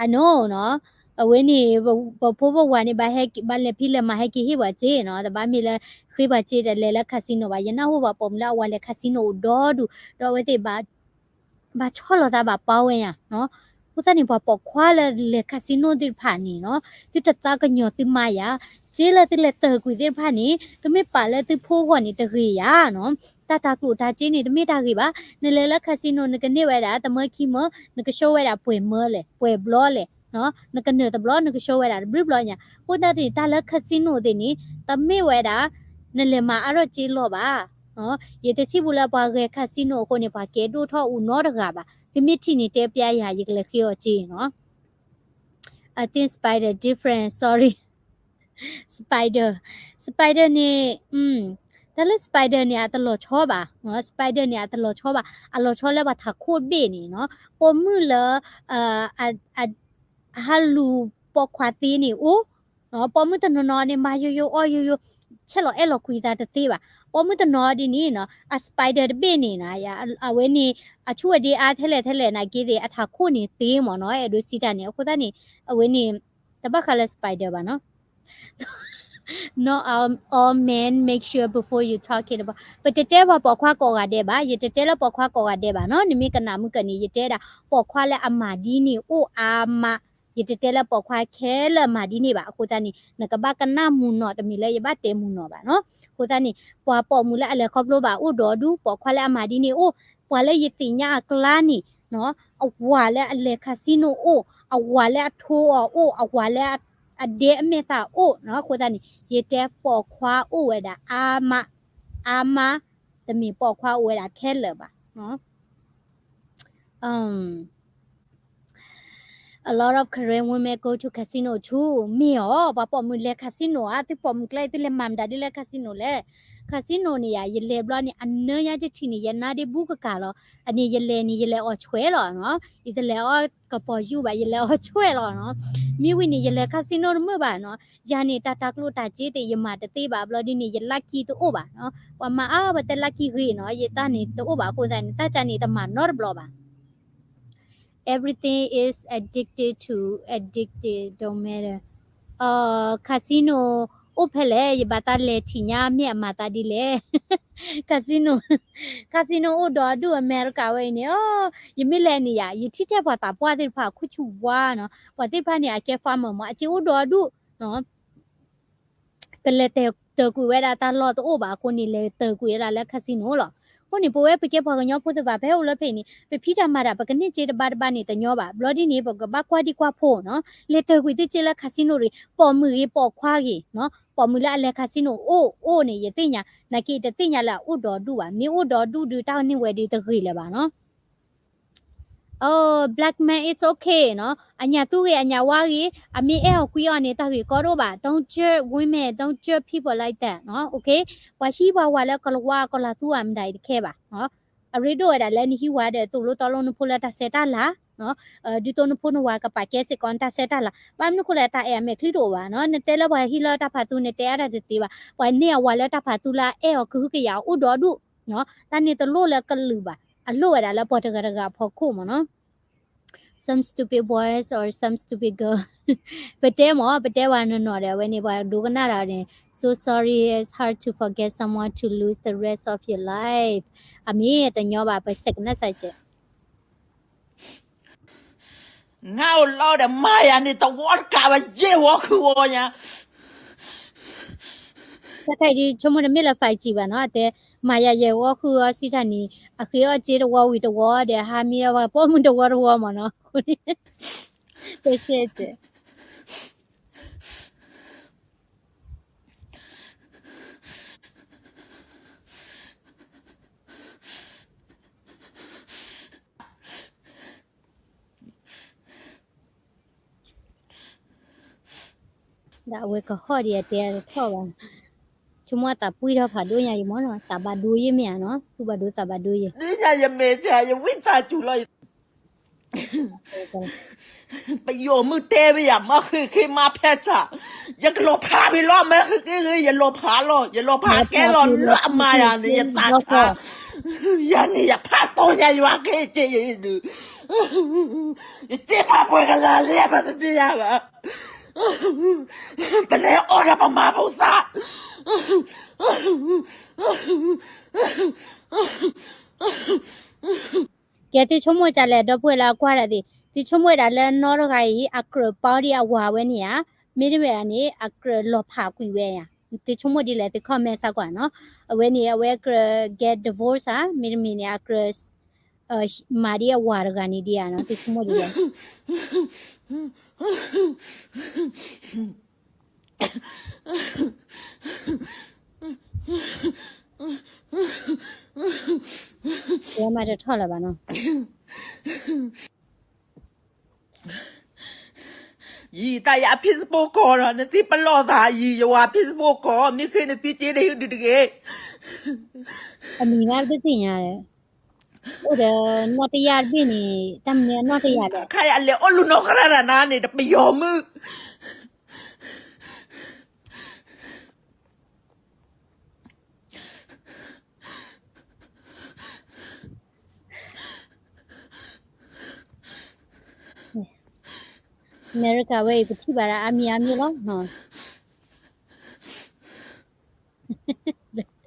I know နီၤ, အဝဲန့ၣ် ပဖိပဝၤန့ၣ် ဘၣ်ဟဲက့ၤ ဘၣ်လဲၤဖံးလဲၤမၤဟဲက့ၤဟ့ၣ်ပှၤစ့နီၤ, တဘၣ်မ့ၢ်လၢ ဃ့ပှၤစ့တလဲၤလၢ casino ဘၣ်. ယနၢ်ဟူဘၣ်ပိာ်မုၣ်လၢအဝၤလဲၤ casino အိၣ်ဒီဒူၣ်, ဒီးအဝဲသ့ၣ်ဘၣ် ဘၣ်ဆီၣ်လီၤသးဘၣ်ပာ်ဝဲညါနီၤ. အဃိသတးန့ၣ် ပှၤပိာ်ခွါလၢလဲၤ casino သ့ၣ်တဖၣ်န့ၣ်နီၤ, သုတသးကညီၤသုမါယၤ, စ့လၢသုလဲၤတၢၢ်ကွံာ်သ့ၣ်တဖၣ်န့ၣ် သုမ့ၢ်ပာ်လၢသုဖိအဂီၢ်န့ၣ်တဂ့ၤယၤနီၤ. တၢ်တၤကျိၣ်တၤစ့န့ၣ် တမ့ၢ်တၢ်ဂ့ၤဘၣ်. နလဲၤလၢ casino နကန့ၢ်ဝဲဒၣ် တမၢခံမၢ, နကဆှိဝဲဒၣ်ပှဲၤမၢလဲၣ် ပှဲၤဘျီလဲၣ်, နကနၢၤတဘျီ နကဆှိဝဲဒၣ်တဘျုးဘျီညါ. အဃိသတးန့ၣ် တၢ်လၢ casino သ့ၣ်န့ၣ် တမ့ၢ်ဝဲဒၣ် နလဲၤမၤအါထီၣ်စ့လီၢ်ဘၣ်. ယတထံၣ်ဘူးလၢပှၤဂဲၤ casino အဃိန့ၣ် ပှၤကဲဒိၣ်ထီၣ်အိၣ်နီတဂၤဘၣ်. သုမ့ၢ်ထံၣ်န့ၣ် တဲပျဲယၤ ယကလဲၤဃ့အီၤစ့နီၤ. I think spider different, sorry. Spider, spider န့ၣ်, တၢ်လၢ spider န့ၣ် အတလီၤဆီဘၣ်. Spider န့ၣ် အတလီၤဆီဘၣ်. အလီၤဆီလၢပှၤထးခိၣ်တဘ့ၣ်န့ၣ်နီၤ. ပိာ်မုၣ်လၢ အဟးလူၤပိာ်ခွါသ့န့ၣ်အိၣ်, ပိာ်မုၣ်တနီၤနီၤန့ၣ် မၤယိယိအီၣ်ယိယိ, ဆဲးလီၤအဲၣ်လီၤကွံသးတသ့ဘၣ်. ပိာ်မုၣ်တနီၤဒ်န့ၣ်နီၤ, အ spider တဘ့ၣ်န့ၣ်နီၤ, အဝဲန့ၣ် အဆူၣ်အဒ့အါထဲလဲၣ်ထဲလဲၣ်နာ်က့သ့ၣ် အထးခိၣ်န့ၣ်သ့မ့ၢ်နီၤ, အဲၣ်ဒိးစံးတၢ်န့ၣ်. အဃိသတးန့ၣ် အဝဲန့ၣ် တဘၣ်ဃးလၢ spider ဘၣ်နီၤ. Not all, all men, make sure before you talk it about. ပတတဲပှၤပိာ်ခွါကိးဂၤဒဲးဘၣ်, ယတတဲလၢပိာ်ခွါကိးဂၤဒဲးဘၣ်နီၤ. နမ့ၢ်ကနၣ်မုၢ်ကနံၤ ယတဲဒၣ် ပိာ်ခွါလၢအမၤဒ်န့ၣ်အိၣ်အါမး, ယတတဲလၢပိာ်ခွါခဲလၢာ်မၤဒ်န့ၣ်ဘၣ်. အဃိသတးန့ၣ် နကဘၣ်ကနၣ်မုာ်နီၢ် တမ့ၢ်လၢယဘၣ်တဲမုာ်နီၢ်ဘၣ်နီၤ. အဃိသတးန့ၣ် ပှၤပိာ်မုၣ်လၢအလဲၤခီဖျိဘၣ်အိၣ်ဒီးဒူၣ်, ပိာ်ခွါလၢအမၤဒ်န့ၣ်အိၣ်, ပှၤလၢယသ့ၣ်ညါအကျါန့ၣ်နီၤ, အဝၤလၢအလဲၤ casino အိၣ်, အဝၤလၢအထိအီၤအိၣ်, အဝၤလၢအဒဲအမဲာ်သၣ်အိၣ်နီၤ. အဃိသတးန့ၣ် ယတဲပိာ်ခွါအိၣ်ဝဲဒၣ်အါမး, အါမး, တမ့ၢ်ပိာ်ခွါအိၣ်ဝဲဒၣ်ခဲလၢာ်ဘၣ်. A lot of Karen women go to casino too. မ့ၢ်အီၤ ပှၤပိာ်မုၣ်လဲၤ casino ဧါ, သုပိာ်မုၣ်ကျဲ သုလဲၤမၤမတၤဒ်လဲၣ် casino လဲၣ်. casino န့ၣ်ယၤ ယလဲၤဘျီန့ၣ် အနၢညါတထံၣ်န့ၣ် ယနါဒ့ဘူးကကၤလီၤ. အန့ၣ်ယလဲၤန့ၣ် ယလဲၤအီၣ်ဆွဲလီၤနီၤ. ယတလဲၤအီၣ်ကပီၤယူၢ်ဘၣ် ယလဲၤအီၣ်ဆွဲလီၤနီၤ. မ့ၢ်ဝံၤန့ၣ် ယလဲၤ casino တမုာ်ဘၣ်နီၤ. ယၤန့ၣ် တၢ်တၤကျိၣ်တၤစ့သ့ၣ် ယမၤတသ့ဘၣ်ဘျီဒ်န့ၣ် ယ lucky တအိၣ်ဘၣ်နီၤ. ပှၤမၤအါ ပတဲ lucky ဂ့ၤနီၤ, ယတၢ်န့ၣ်တအိၣ်ဘၣ်အဃိသတးန့ၣ် တၢ်ကၢ်န့ၣ်တမၤနီတဘျီဘၣ်. Everything is addicted to addicted, don't matter. casino အိၣ်ဖဲလဲၣ်, ယဘၣ်သးလဲၤထံၣ်ညါ မ့ၢ်အမၤသးဒ်လဲၣ်. casino, casino အိၣ်ဒီးဒူၣ် အမဲရကၤဝဲအံၤန့ၣ်, ယမ့ၢ်လဲၤန့ၣ်ယၤ ယထံၣ်ထဲပှၤသးပှၢ်သ့ၣ်တဖၣ် ခိၣ်ဆူၣ်ဝါနီၤ. ပှၤသ့ၣ်တဖၣ်န့ၣ် အကဲ farmer မး အစ့အိၣ်ဒီးဒူၣ်နီၤ. ကလဲၤတၢၢ်ကွံာ်ဝဲဒၣ်တၢ်လီၢ်တအိၣ်ဘၣ်အဃိန့ၣ် လဲၤတၢၢ်ကွံာ်ဝဲဒၣ်လၢ casino လီၤ. အဃိန့ၣ် ပဝဲပကဲပှၤကညီဖိသ့ၣ်တဖၣ် ပဟဲအိၣ်လၢဖဲအံၤန့ၣ် ပဖံးတၢ်မၤတၢ် ပကန့ၢ်စ့တဘါတဘါန့ၣ် တညီဘၣ်. ဘျီဒ်န့ၣ် ပကဘၣ်ကွၢ်ဒံကွၢ်ဖိနီၤ. လဲၤတၢၢ်ကွံာ်သုစ့လၢ casino ရံၣ်, ပိာ်မုၣ်ဂ့ၤ ပိာ်ခွါဂ့ၤနီၤ. ပိာ်မုၣ်လၢအလဲၤ casino အိၣ်အိၣ်န့ၣ် ယသ့ၣ်ညါ, နာ်က့တသ့ၣ်ညါလၢအအိၣ်ဒီးဒူၣ်ဘၣ်. မ့ၢ်အိၣ်ဒီးဒူၣ်ဒုး တၢ်န့ၢ်ဝဲဒုးတဂ့ၤလၢၤဘၣ်နီၤ. Oh, black man, it's okay နီၤ. အညၣ်သူဂ့ၤ အညၣ်ဝါဂ့ၤ, အမ့ၢ်အဲၣ်အီၤကွံအီၤန့ၣ် တၢ်ဂ့ၢ်ကီဒိၣ်ဘၣ်. Don't judge women, don't judge people like that နီၤ. Okay? ပှၤဟံးပှၤဝၤလၢကလၤဝါ ကလၤသူအမတၤအံၤတခဲဘၣ်. အရ့ဒိၣ်ဝဲဒၣ်လၢနဟံးဝၤဒီး သိၣ်လိသီလိနဖိလၢတၢ်ဆဲးတၢ်လၤ, ဒ်သိးနဖိနဝၤကပာ်ကဲစ့ၢ်ကီးနတၢ်ဆဲးတၢ်လၤ. ဘၣ်မနုၤဃိလဲၣ် တၢ်အဲၣ်အမဲာ်ချံတအိၣ်ဘၣ်နီၤ. နတဲလၢပှၤဟံးလၢတၢ်ဖးသူ နတဲအါတၢ်တသ့ဘၣ်. ပှၤန့ၢ်အဝၤလၢတၢ်ဖးသူလၢအအဲၣ်အီၤကဟုကယာ်အိၣ်ဒီးဒူၣ်နီၤ. တၢ်န့ၣ်တလိၣ်လၢကလုာ်ဘၣ်. အလိၣ်ဝဲဒၣ်လၢပှၤတဂၤတဂၤအဖီခိၣ်မးနီၤ. Some stupid boys or some stupid girl. ပတဲမး ပတဲဝဲနီၢ်နီၢ်ဒီး အဝဲန့ၣ် ပှၤဒိကနၣ်တၢ်န့ၣ် so sorry, it's hard to forget someone to lose the rest of your life. အမ့ၢ်တညီဘၣ် ပစဲးကနၣ်စဲးကဲး. ငါအိၣ်လီၤဒီးမၤယၤန့ၣ် တဝီတကးဘၣ် ယဲၢ်ဝီဃုဝီညါ. တၢ်ခဲအံၤဒ် ဆိကမိၣ်တမ့ၢ်လၢ five G ဘၣ်နီၤ, အတဲ မၤယၤယဲၢ်ဝီဃုဝီစံးတၢ်န့ၣ် အဃ့အီၣ်စ့တဝီဝံၤတဝီဒီး ဟါမံဒီးပှၤပိာ်မုၣ်တဝီတဝီမးနီၤ, တဆဲးကဲး. ဒီးအဝဲကဟီၣ်ဒံးအတဲအတထီၣ်ဘၣ်, ထီၣ် ဆိကမိၣ်သးပှံၢ်ထီၣ်ဖးဒိၣ်ညါအံၤမ့ၢ်နီၤ, သးဘၣ်ဒိယဲၢ်မ့ၢ်ဧါနီၤ, သူၣ်ဘၣ်ဒိသးဘၣ်ဒိယဲၢ်, ဒ်ညါယမဲာ်ညါ ယဝံသးစူၤလီၤ ပယီၤမုၢ်တဲဝဲယၤ မ့ၢ်ဃ့ဃ့မါဖဲစး, ယကလီၤဖးဝံၤလီၤ မ့ၢ်ဃ့ဃ့ ယလီၤဖးလီၤ ယလီၤဖးကဲလီၤလၢအမါယၤန့ၣ် ယသးဆါ, ယၤန့ၣ် ယဖးတီညါယွၤက့ၤက့ၤဒုး, ယစ့ပာ်ပှဲၤကလၤလၢပတသ့ၣ်ညါဘၣ်, ပလဲၤအီၣ်ဒီးပမၤဖိသၣ်, ကဲသုဆိကမိၣ်ကလဲၣ် ဒီပုၢ်ဝဲၢ်လၢအကွၢ်တၢ်သ့ၣ်, သုဆိကမိၣ်ဝဲဒၣ်လၢနီတဂၤအံၤ အကြၢးပီဒံးအဝၤဝဲန့ၣ်ဧါ, မ့တမ့ၢ်န့ၣ် အကြၢးလီၤဖးကွံာ်ဝဲဧါ, သုဆိကမိၣ်ဒ်လဲၣ် သု comment စ့ၢ်ကီးနီၤ, အဝဲန့ၣ် အဝဲကြၢး get divorce ဧါ, မ့တမ့ၢ်န့ၣ် အကြၢး မၤဒံးအဝၤတဂၤန့ၣ်ဒံးဧါနီၤ, သုဆိကမိၣ်ဒ်လဲၣ် တဲမးတထီၣ်လၢၤဘၣ်နီၤ. ယံာ်တၢ်ယၤ Facebook ကီးဒီး နသံပလီၢ်သးယံာ် ယဝၤ Facebook ကီး မ့ၢ်ဃ့နသံက့ဒီးဟ့ၣ်ဒုးတဂ့ၤ. အမံၤမးပတသ့ၣ်ညါဒီး အိၣ်ဒီးနီၢ်တယၢ်တဘ့ၣ်န့ၣ် တၢ်မနုၤအနီၢ်တယၢ်လဲၣ်. ခါယၤလဲၤအိၣ်လူၤနီၢ်ကရၢၢ်နၤန့ၣ် တပယီၤမုၣ် အမဲရကၤဝဲအံၤ ပထံၣ်ဘၣ်ဒၣ်အါမံၤအါမံၤလီၤ.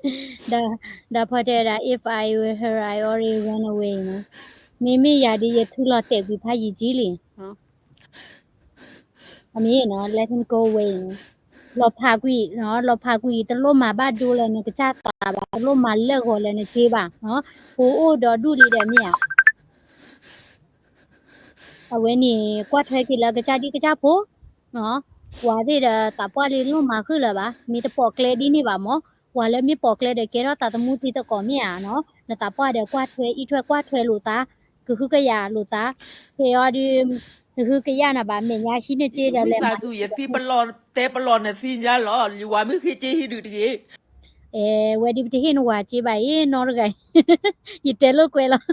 ဒီး ဒီးဖီတဲဝဲဒၣ် if I were her I already run away နီၤ, မ့မ့ၢ်ယၤဒ်ယထူလီၤတဲာ်ကွံာ်ဖးယံာ်ကၠံလံ. အမ့ၢ်နီၤ let him go away နီၤ, လီၤဖးကွံာ်နီၤ လီၤဖးကွံာ် တလိၣ်မၤဘၣ်ဒိလၢနကစၢ်သးဘၣ် တလိၣ်မၤလၢာ်ဂီၤလၢနစ့ဘၣ်နီၤ, ဖိအိၣ်ဒီးဒူၣ်လံဒီးမ့ၢ်ဧါ. အဝဲန့ၣ် ကွၢ်ထွဲက့ၤလၢကစၢ်ဒံကစၢ်ဖိနီၤ, ပှၤသ့ၣ်ဒီးသးပှၢ်လံတလိၣ်မၤဃုာ်လၢၤဘၣ်, မ့ၢ်တပိာ်ကျဲဒ်န့ၣ်ဘၣ်မၢ်, ပှၤလၢမ့ၢ်ပိာ်ကျဲဒီးကဲထီၣ်သးသမူတံၤသကိးမ့ၢ်ဧါနီၤ, နသးပှၢ်ဒီးကွၢ်ထွဲအံးထွဲကွၢ်ထွဲလိာ်သး, ကဟုကယာ်လိာ်သး, ဖဲအံၤဒီး နဟုကယာ်နၤဘၣ် မဲာ်ညါဟံးန့ၢ်က့ဒီးလဲၤမၤ ယသံပလီၢ်တဲပလီၢ်နသံညါလီၤ ယဝၤမ့ၢ်ဃ့က့ဟံးဒုးတဂ့ၤ. အဲ ဝဲဒ်ပတဟ့ၣ်နဝၤက့ဘၣ်အံၤ နီတဂၤအံၤ ယတဲလိာ်ကွဲလီၤ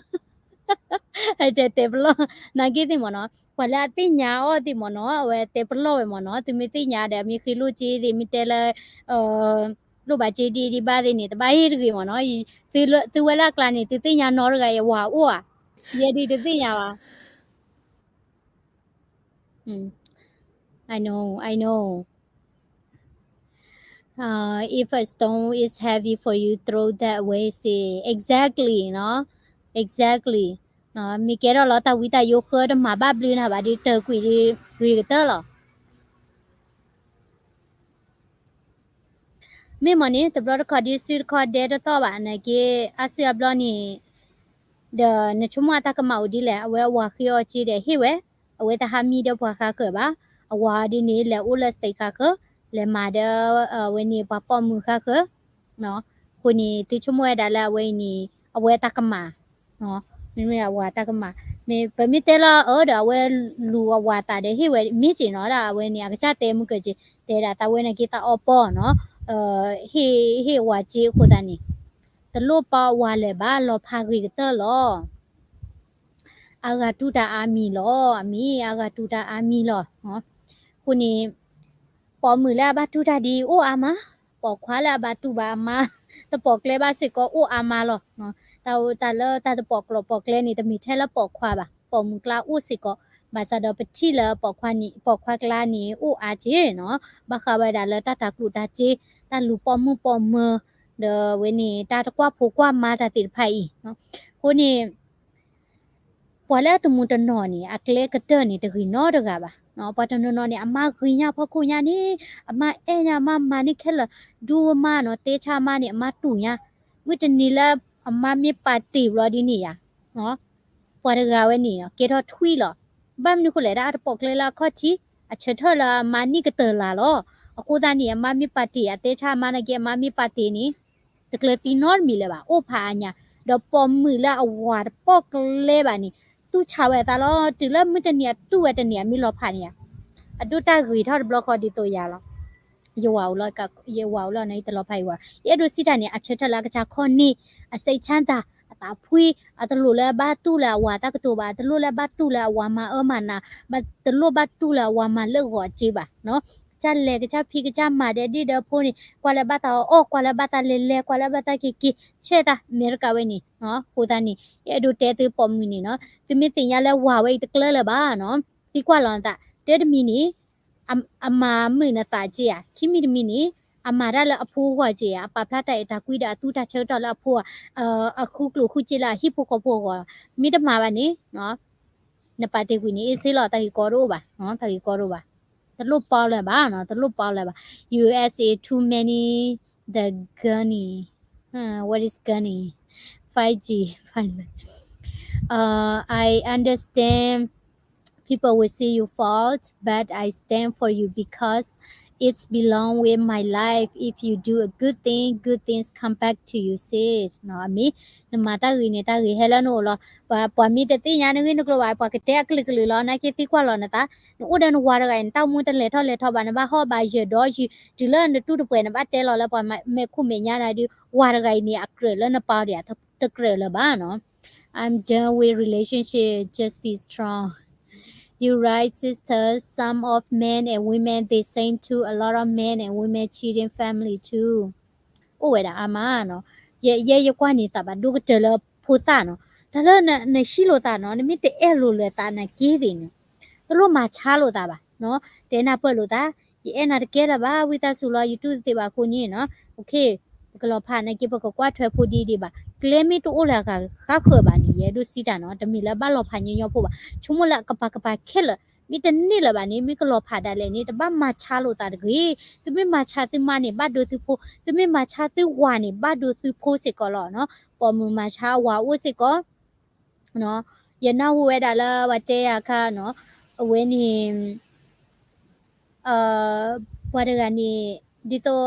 တဲတဲပလီၢ် နာ်က့သ့ၣ်မ့ၢ်နီၤ, ပှၤလၢအသ့ၣ်ညါအီၤသ့ၣ်မ့ၢ်နီၤ အဝဲတဲပလီၢ်ဝဲမ့ၢ်နီၤ, သုမ့ၢ်သ့ၣ်ညါဒီး မ့ၢ်ဃ့လိၣ်က့သ့ၣ် မ့ၢ်တဲလၢ လိၣ်ဘၣ်က့ဒံးဒံးဘၣ်သ့ၣ်န့ၣ် တဘၣ်ဟ့ၣ်တဂ့ၤမ့ၢ်နီၤ, သုဝဲလၢအကျါန့ၣ် သုသ့ၣ်ညါနီတဂၤအံၤ အဝၤအိၣ်ဧါ, ယဲဒ်တသ့ၣ်ညါဘၣ် I know, I know. Uh, if a stone is heavy for you, throw that away, say, exactly, နီၤ, exactly. မ့ၢ်ကဲထီၣ်လီၤတၢ်ဝံတၢ်ယိဃၢ တမၤဘၣ်ဘျုးနၤဘၣ်ဒီး တၢၢ်ကွံာ်ဒီးဂ့ၤကတၢၢ်လီၤ. မ့ၢ်မ့ၢ်န့ၣ် တဘျီတခီၣ်ဒ်စုတခီဒဲတသီၣ်ဘၣ် နာ်က့ အါစုအါဘျီန့ၣ် ဒီးနဆိကမိၣ်အတၢ်ကမၣ်အိၣ်ဒ်လဲၣ်, အဝဲအဝၤဃ့အီၤက့ဒီးဟ့ၣ်ဝဲ, အဝဲတဟးမံဒီးပှၤဃါဃၢၤဘၣ်, အဝၤဒ်န့ၣ် လဲၤအိၣ်လၢ state ဃါဃၢၤ, လဲၤမၤဒီး အဝဲန့ၣ်ပှၤပိာ်မုၣ်ဃါဃၢၤ, အဃိန့ၣ် သုဆိကမိၣ်ဝဲဒၣ်လၢအဝဲအံၤန့ၣ် အဝဲတၢ်ကမၣ် မ့မ့ၢ်အဝၤတၢ်ကမၣ်, ပမ့ၢ်တဲလီၤအၢဒီးအဝဲလူၤအဝၤသးဒီးဟ့ၣ်ဝဲမ့ၢ်က့နီၤ ဒၣ်အဝဲန့ၣ် အကစၢ်တဲမုၢ်ကၢၢ်က့ တဲဒၣ်သးဝဲနာ်က့သးအီပီနီၤ, ဟ့ၣ် ဟ့ၣ်ဝၤက့အဃိသတးန့ၣ်, တလိၣ်ပီအဝၤလၢၤဘၣ် လီၤဖးဂ့ၤကတၢၢ်လီၤ. အါဂၤတူၢ်တၢ်အါမံၤလီၤ, အမ့ၢ်အါဂၤတူၢ်တၢ်အါမံၤလီၤ. အဃိန့ၣ် ပိာ်မုၣ်လၢအဘၣ်တူၢ်တၢ်ဒ်အံၤအိၣ်အါမး, ပိာ်ခွါလၢအဘၣ်တူၢ်ဘၣ်အမါ, တပိာ်ကျဲဘၣ်စ့ၢ်ကီးအိၣ်အါမးလီၤ. တၢ်လၢတၢ်တပိာ်ကျိာ်ပိာ်ကျဲန့ၣ် တမ့ၢ်ထဲလၢပိာ်ခွါဘၣ်, ပိာ်မုၣ်ကျါအိၣ်စ့ၢ်ကီး, ဘၣ်ဆၣ်ဒီးပထံၣ်လၢပိာ်ခွါန့ၣ် ပိာ်ခွါကျါန့ၣ် အိၣ်အါက့နီၤ, ဘၣ်ဃးဝဲဒၣ်လၢတၢ်တၤကျိၣ်တၤစ့, တၢ်လူၤပိာ်မုၣ်ပိာ်မၢၤ, ဒီးဝဲန့ၣ် တၢ်တကွၢ်ဖိကွၢ်မါတၢ်သ့ၣ်တဖၣ်အံၤ, အဃိန့ၣ် ပှၤလၢအတမူတနီၢ်န့ၣ် အကျဲကတၢၢ်န့ၣ် တဂ့ၤနီတဂၤဘၣ်. ပှၤတနီၤနီၤန့ၣ် အမါဂ့ၤညါဖီခိၣ်ညါန့ၣ်, အမါအဲၣ်ညါ အမါမၤန့ၢ်ခဲလၢာ်, ဒူအမါနီၤ, တဲဆါအမါန့ၣ် အမါတူၢ်ညါ, မုၢ်တနံၤလၢအမါမ့ၢ်ပာ်တ့ၢ်ဘျီဒ်န့ၣ်ယါ ပှၤတဂၤဝဲန့ၣ် ကဲထီၣ်ထွံၣ်လီၤ. ဘၣ်မနုၤဃိလဲၣ် ဒၣ်အတပိာ်ကျဲလၢအခီၣ်ထံး, အဆၢထၢၣ်လၢအမါနံၣ်ကတၢၢ်လၢ်လီၤ. အဃိသတးန့ၣ် အမါမ့ၢ်ပာ်တ့ၢ် အတဲဆါအမါနာ်က့ အမါမ့ၢ်ပာ်တ့ၢ်န့ၣ် တကျၢၤသံနီတမံၤလၢၤဘၣ်, အိၣ်ဖးအါညါ, ဒီးပိာ်မုၣ်လၢအဝၤတပိာ်ကျဲဘၣ်န့ၣ် တူၢ်ဆါဝဲအသးလီၤ. တုၤလၢမုၢ်တနံၤအတူၢ်ဝဲတနံၤအမ့ၢ်လီၤဖးန့ၣ်ယါ, အဒိၣ်တၢ်ဂ့ၤထီၣ်တဘျီဃီဒ်သိးယါလီၤ. ယဝၤအိၣ်လီၤ, ယဝၤအိၣ်လီၤန့ၣ် ယတလီၤဖးယဝၤ, ယအဲၣ်ဒိးစံးတၢ်န့ၣ် အဆၢထၢၣ်လၢအကစၢ်ခီၣ်န့ၢ်, အစိတ်ချမ်းသာ, အသးဖှံ, အတလိၣ်လၢဘၣ်တူၢ်လၢအဝၤတၢ်ကတိၤဘၣ်, တလိၣ်လၢဘၣ်တူၢ်လၢအဝၤမၤအၢမၤနး, တလိၣ်ဘၣ်တူၢ်လၢအဝၤမၤလၢာ်ဂီၤအစ့ဘၣ်, ကစၢ်လဲၤကစၢ်ဖံးကစၢ်မၤဒီးဒ်ဒီးဖိန့ၣ် ကွၢ်လၢဘၣ်သးအီၣ်အီၣ်, ကွၢ်လၢဘၣ်သးလဲၤလဲၤ, ကွၢ်လၢဘၣ်သးက့ၤက့ၤ, ဆဲသး အမဲရကၤဝဲန့ၣ်, အဃိသတးန့ၣ် ယအဲၣ်ဒိးတဲသုပိာ်မုၣ်န့ၣ်နီၤ, သုမ့ၢ်သ့ၣ်ညါလၢဝၤဝဲအံၤတကျၢၤလၢၤဘၣ်နီၤ, သံကွၢ်လီၤနသး, တၢ်တမံၤန့ၣ် အမၤမုာ်နသးက့ဧါ, ခံမံၤတမံၤန့ၣ် အမၤတၢ်လၢအဖိအဂီၢ်က့ဧါ, အပာ်ဖျါတၢ်အဲၣ်တၢ်ကွံဒီးအသူတၢ်ဆၢကတီၢ်လၢအဖိ, အဃုကျိၣ်ဃုစ့လၢအဟံၣ်ဖိဃီဖိအဂီၢ်, မ့ၢ်တမၤဘၣ်န့ၣ် နပာ်တ့ၢ်ကွံာ်န့ၣ် အ့ၣ်စ့လီၤ, တၢ်ဂ့ၢ်ကီတအိၣ်ဘၣ်, တၢ်ဂ့ၢ်ကီတအိၣ်ဘၣ်, တလိၣ်ပီလၢၤဘၣ်နီၤ, တလိၣ်ပီလၢၤဘၣ်, U S A too many the gunny, what is gunny, five G, five, I understand people will see you fault, but I stand for you because it's belong with my life. If you do a good thing, good things come back to you, sis. နီၤ, အမ့ၢ် နမၤတၢ်ဂ့ၤန့ၣ် တၢ်ဂ့ၤဟဲလၢနအိၣ်လီၤ. ပှၤ ပှၤမ့ၢ်တသ့ၣ်ညါနဂ့ၢ်နကျိၤဘၣ်, ပှၤကတဲအကလုာ်ကလုာ်လီၤ. နာ်က့သံကွၢ်လီၤနသး, နအိၣ်ဒီးနဝၤတဂၤအံၤ နတၢ်အိၣ်မူတလဲၤထီၣ်လဲၤထီဘၣ်, နဘၣ်ဟီၣ်ဘၣ်ယၢၤဒီးယုၢ် တုၤလၢနတူၢ်တပှဲၤ နဘၣ်တဲလီၤလၢပှၤမဲာ်ခိၣ်မဲာ်ညါနၤဒုး, ဝၤတဂၤအံၤန့ၣ် အကြၢးလၢနပာ်အီၤဒံးဧါ, တကြၢးလၢၤဘၣ်နီၤ. I'm done with relationship. Just be strong. You right, sisters. Some of men and women, they same too. A lot of men and women cheating family too. အိၣ်ဝဲဒၣ်အါမးနီၤ. ယဲယကွၢ်န့ၣ် သးဘၣ်ဒိကတၢၢ်လၢဖိသၣ်နီၤ. တၢ်လၢနဟံးလိာ်သးနီၤ, နမ့ၢ်တအဲၣ်လိာ်လၢသးနာ်က့သ့ၣ်န့ၣ်, တလိၣ်မၤဆါလိာ်သးဘၣ်နီၤ. တဲနၢ်ပၢၢ်လိာ်သး, ယအဲၣ်နၤတကဲလၢၤဘၣ်, ဝံသးစူၤလီၤ, ယတူၢ်တသ့ဘၣ်အဃိန့ၣ်နီၤ. ပကလီၤဖးနာ်က့ ပကကွၢ်ထွဲဖိဒ်ဒံးဘၣ်. ကျဲမ့ၢ်တအိၣ်လၢအဂၤဃၣ်ဃၢၤဘၣ်န့ၣ် ယအဲၣ်ဒိးစံးတၢ်နီၤ, တမ့ၢ်လၢဘၣ်လီၤဖးညီညီဖိဘၣ်. ဆိကမိၣ်လၢအကပၤကပၤခဲလၢာ်, မ့ၢ်တန့ၢ်လၢၤဘၣ်န့ၣ် မ့ၢ်ကလီၤဖးဒၣ်လဲာ်န့ၣ် တဘၣ်မၤဆါလိာ်သးတဂ့ၤ. သုမ့ၢ်မၤဆါသုမါန့ၣ် ဘၣ်ဒိသုဖိ, သုမ့ၢ်မၤဆါသုဝၤန့ၣ် ဘၣ်ဒိသုဖိစ့ၢ်ကီးလီၤနီၤ. ပိာ်မုၣ်မၤဆါအဝၤအိၣ်စ့ၢ်ကီး ယနၢ်ဟူဝဲဒၣ်လၢပှၤတဲယၤခါနီၤ, အဝဲန့ၣ် ပှၤတဂၤန့ၣ် ဒ်သိး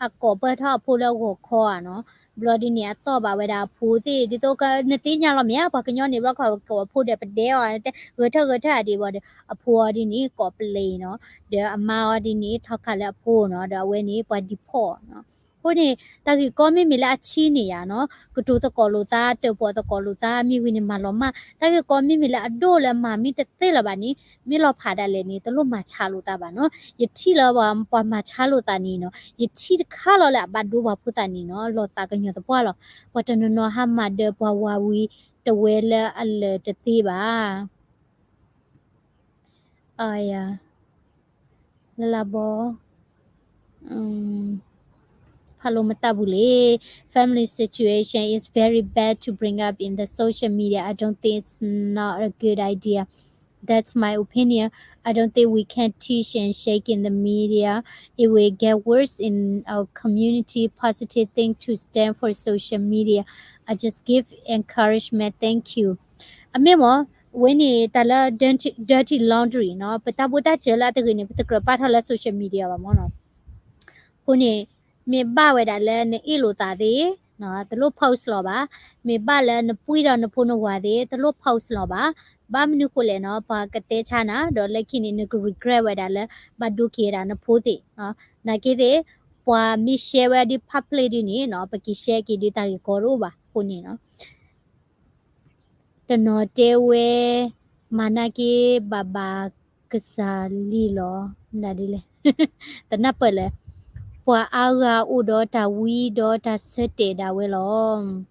အကိးပၢၢ်ထီၣ်အဖိလၢဂီၤခီဧါနီၤ, ဘျီဒ်န့ၣ် အတီၢ်ဘၣ်ဝဲဒၣ်အဖိသ့ၣ်, ဒ်သိးနသ့ၣ်ညါလီၤမ့ၢ်ဧါ, ပှၤကညီန့ၣ် ဘျီခီကိးအဖိဒီးပဒဲအီၤ, ဂဲၤထၢၣ်ဂဲၤထၢၣ်ဧါဒံးဘၣ်ဒီး အဖိအီၤဒ်န့ၣ် ကိးပလ့ၤနီၤ, ဒီးအမါအီၤဒ်န့ၣ် ထီခါလၢအဖိနီၤ, ဒီးအဝဲန့ၣ် ပှၤ deport နီၤ. အဃိန့ၣ် တၢ်ဂ့ၢ်ကီမ့မ့ၢ်လၢအဆံးန့ၣ်ယါနီၤ, ကတိၤသကိးလိာ်သး, တၢၣ်ပီၣ်သကိးလိာ်သး, မ့ၢ်ဝံၤန့ၣ် မၤလီၤမၢ်. တၢ်ဂ့ၢ်ကီမ့မ့ၢ်လၢအဒိၣ်လၢမၤမ့ၢ်တသ့လၢၤဘၣ်န့ၣ်, မ့ၢ်လီၤဖးဒၣ်လဲာ်န့ၣ် တလိၣ်မၤဆါလိာ်သးဘၣ်နီၤ. ယထံၣ်လၢပှၤမၤဆါလိာ်သးန့ၣ်နီၤ, ယထံၣ်တခါလီၤလၢအဘၣ်ဒိပှၤဖိသၣ်န့ၣ်နီၤ, လီၤသးကညီၤသပှၢ်လီၤ. ပှၤတနီၤနီၤဟးမၤဒၢးပှၤဝၤဝံၤ တဝဲလၢအလၢာ်တသ့ဘၣ်. လၢလၢဘီ ဖးလိမတၢ်ဘူးလံ. Family situation is very bad to bring up in the social media. I don't think it's not a good idea. That's my opinion. I don't think we can teach and shake in the media. It will get worse in our community. Positive thing to stand for social media. I just give encouragement. Thank you. အမ့ၢ်မ့ၢ် အဝဲန့ၣ် တၢ်လၢ dirty, dirty laundry နီၤ, ပတၢ်ဘိၣ်တၢ်စၢၤလၢအတဂ့ၤန့ၣ် ပတကြၢးပာ်ထီၣ်လၢ social media ဘၣ်မ့ၢ်နီၤ. အဃိန့ၣ် မ့ၢ်ဘၣ်ဝဲဒၣ်လၢနအ့ၣ်လိာ်သးသ့ၣ် တလိၣ် post လီၤဘၣ်. မ့ၢ်ဘၣ်လၢနပှံၢ်ဒီးနဖိနဝၤသ့ၣ် တလိၣ် post လီၤဘၣ်. ဘၣ်မနုၤဃိလဲၣ်နီၤ, ပှၤကတဲဆါနၤ ဒီးလၢခံန့ၣ် နက regret ဝဲဒၣ်လၢ ဘၣ်ဒိက့ၤဝဲဒၣ်နဖိသ့ၣ်. နာ်က့သ့ၣ် ပှၤမ့ၢ် share ဝဲဒ် public ဒ်န့ၣ်နီၤ, ပက့ၤ share က့ၤဒ်တၢ်ဂ့ၢ်ကီတအိၣ်ဘၣ်အဃိန့ၣ်နီၤ. တနီၤတဲဝဲ မၤနာ်က့ ဘၣ်ဘၣ်ကစၢ်လံလီၤ, ဒ်လဲၣ်, တနၢ်ပၢၢ်လၢၤ, ပှၤအါဂၤအိၣ်ဒီးတၢ်ဝံဒီးတၢ်ဆၢတဲာ်ဒၣ်ဝဲလီၤ.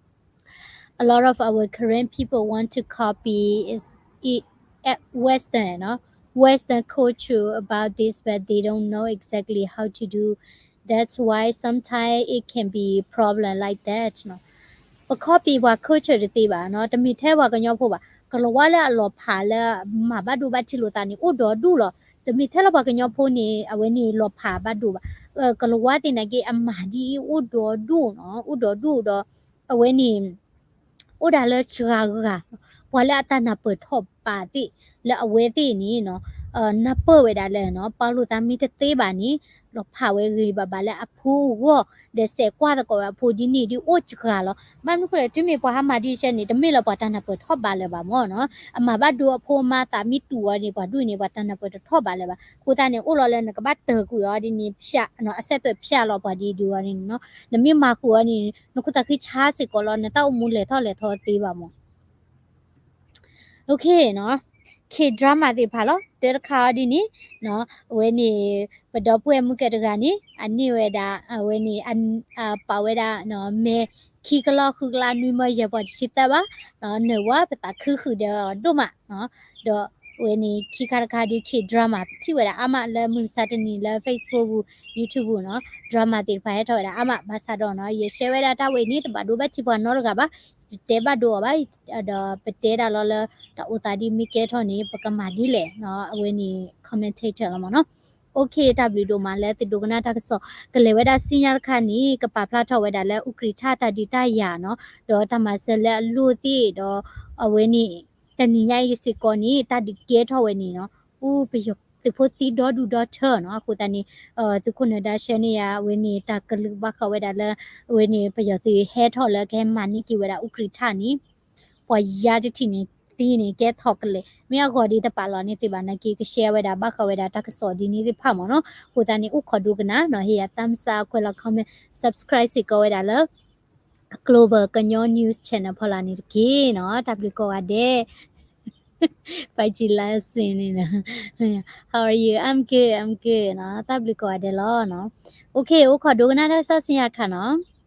A lot of our Karen people want to copy is, i- eh, Western, no? Western culture about this, but they don't know exactly how to do. That's why sometimes it can be problem like that, no? ပ copy ပှၤ culture တသ့ဘၣ်, တမ့ၢ်ထဲပှၤကညီဖိဘၣ်. ကလီၤဝါလၢအလီၤဖးလၢမၤဘၣ်ဒိဘၣ်ထံးလိာ်သးန့ၣ် အိၣ်ဒီဒူၣ်လီၤ. တမ့ၢ်ထဲလၢပှၤကညီဖိန့ၣ် အဝဲန့ၣ်လီၤဖးဘၣ်ဒိဘၣ်. ကလီၤဝါသ့ၣ်နာ်က့ အမၤဒ်အံၤ အိၣ်ဒီဒူၣ်နီၤ, အိၣ်ဒီဒူၣ်ဒီး အဝဲန့ၣ် အိၣ်ဒၣ်လၢစှၤဂၤ, ပှၤလၢအတၢ်နၢ်ပၢၢ်ထီၣ်ပာ်သ့ၣ် လၢအဝဲသ့ၣ်န့ၣ်နီၤ, နၢ်ပၢၢ်ဝဲဒၣ်လၢ ပာ်လိာ်သးမ့ၢ်တသ့ဘၣ်န့ၣ် လီၤဖးဝဲဂ့ၤဘၣ်ဘၣ်လၢအဖိအဂီၢ် ဒီးစဲးကွၢ်သကိးဝဲအဖိဒ်န့ၣ်ဒ်အိၣ်စှၤလီၤ. ဘၣ်မနုၤဃိလဲၣ် တုၤမ့ၢ်ပှၤဟးမၤဒ်အံၤဆဲန့ၣ် တမ့ၢ်လၢပှၤတၢ်နၢ်ပၢၢ်ထီၣ်ဘးလၢၤဘၣ်မၢ်နီၤ. အမၤဘၣ်ဒိအဖိအမါသးမ့ၢ်တူၢ်အီၤန့ၣ် ပှၤဒ်န့ၣ် ပှၤတၢ်နၢ်ပၢၢ်တထီၣ်ဘးလၢၤဘၣ်. အဃိသတးန့ၣ် အိၣ်လီၤလၢနကဘၣ်တၢၢ်ကွံာ်အီၤဒ်န့ၣ် ဖျါနီၤ အဆက်သွယ်ဖျါလီၤပှၤဒ်ဒုးအီၤန့ၣ်နီၤ. နမ့ၢ်မၤဃုာ်အီၤန့ၣ် နခိၣ်သးဃံဆါစ့ၢ်ကီးလီၤ နတၢ်အိၣ်မူလဲၤထီၣ်လဲၤထီသ့ဘၣ်မၢ်. OK နီၤ K drama သ့ၣ်တဖၣ်လီၤ. တဲတခါအီၤဒ်န့ၣ်နီၤ အဝဲန့ၣ် ပဒီပုၢ်ဝဲၢ်မုၣ်ကဲတဂၤန့ၣ် အန့ၢ်ဝဲဒၣ် အဝဲန့ၣ် အပာ်ဝဲဒၣ် မဲာ်ခံကလီၢ်ဃုကလး နွံမၢယဲၢ်ပှၤတဆံသၢဘၣ်နီၤ နၢ်ဝဲပသးခုဃုာ်ဒီးဒိၣ်မး ဒီးအဝဲန့ၣ် ခံခါတခါဒ် K drama ပထံၣ်ဝဲဒၣ်အါမးလၢမုၢ်မဆါတနံၤလၢ Facebook ပူၤ YouTube ပူၤနီၤ drama သ့ၣ်တဖၣ်ဟဲထီၣ်ဝဲဒၣ်အါမး ဘၣ်ဆၣ်ဒီးနီၤ ယshareဝဲဒၣ်တၢ်ဝဲအံၤန့ၣ် တဘၣ်ဒိဘၣ်ထံးပှၤနီတဂၤဘၣ် ယတတဲဘၣ်ဒိအီၤဘၣ် ဒီးပတဲဒၣ်လီၤလၢ တၢ်အိၣ်သးဒ်မ့ၢ်ကဲထီၣ်န့ၣ် ပကမၤဒ်လဲၣ်နီၤ အဝဲန့ၣ် commentator လီၤမၢ်နီၤ. OK တၢ်ဘျုးဒိၣ်မးလၢသုဒိကနၣ်တၢ်ကစီၣ် ကလဲၤဝဲဒၣ်ဆူညါတခါန့ၣ် ကပာ်ဖျါထီၣ်ဝဲဒၣ်လၢ ဥက္ကဋ္ဌ တၢ်ဒုးတၢ်ယၤနီၤ ဒီးတၢ်မၤစၢၤလၢအလိၣ်သ့ၣ်ဒီး အဝဲန့ၣ် တနံၤညါအံၤစ့ၢ်ကီးန့ၣ် တၢ်ဒုးကဲထီၣ်ဝဲန့ၣ်နီၤ အိၣ်ပယီၤသုးဖိသံဒီဒူၣ်ဒီထၢနီၤ အဃိသတးန့ၣ် သုးခိၣ်နၢၤဒါဆှၢန့ၢ်ယၤ အဝဲန့ၣ် တၢ်ကလုၢ်ဘၣ်ဃးဝဲဒၣ်လၢ အဝဲန့ၣ် ပယီၤသုးဟဲထီၣ်လၢကဟဲမၤန့ၢ်က့ၤဝဲဒၣ် ဥက္ကဋ္ဌ န့ၣ် ပှၤယါတထံၣ်န့ၣ် သံန့ၣ် ကဲထီၣ်ကလဲာ် မ့ၢ်အဂီၢ်ဒ်တပာ်လီၤန့ၢ်သ့ဘၣ်နာ်က့ ကshareဝဲဒၣ်ဘၣ်ဃးဝဲဒၣ်တၢ်ကစီၣ်ဒ်န့ၣ်သ့ၣ်တဖၣ်မၢ်နီၤ. အဃိသတးန့ၣ် အိၣ်ခိးဒိကနၣ်နီၤ ဟ့ၣ်ယၤ thumbs up ခွဲးလီၤ comment subscribe စ့ၢ်ကီးဝဲဒၣ်လၢ Global ကညီ News Channel ဖီလာ်န့ၣ်တက့ၢ်နီၤ တၢ်ဘျုးကိးဂၤဒဲး ပာ်ကံလါစ့န့ၣ် How are you? I'm good, I'm good နီၤ တၢ်ဘျုးကိးဂၤဒဲးလီၤနီၤ. OK အိၣ်ခိးဒိကနၣ်တၢ်ကစီၣ်ဆူညါတခါနီၤ.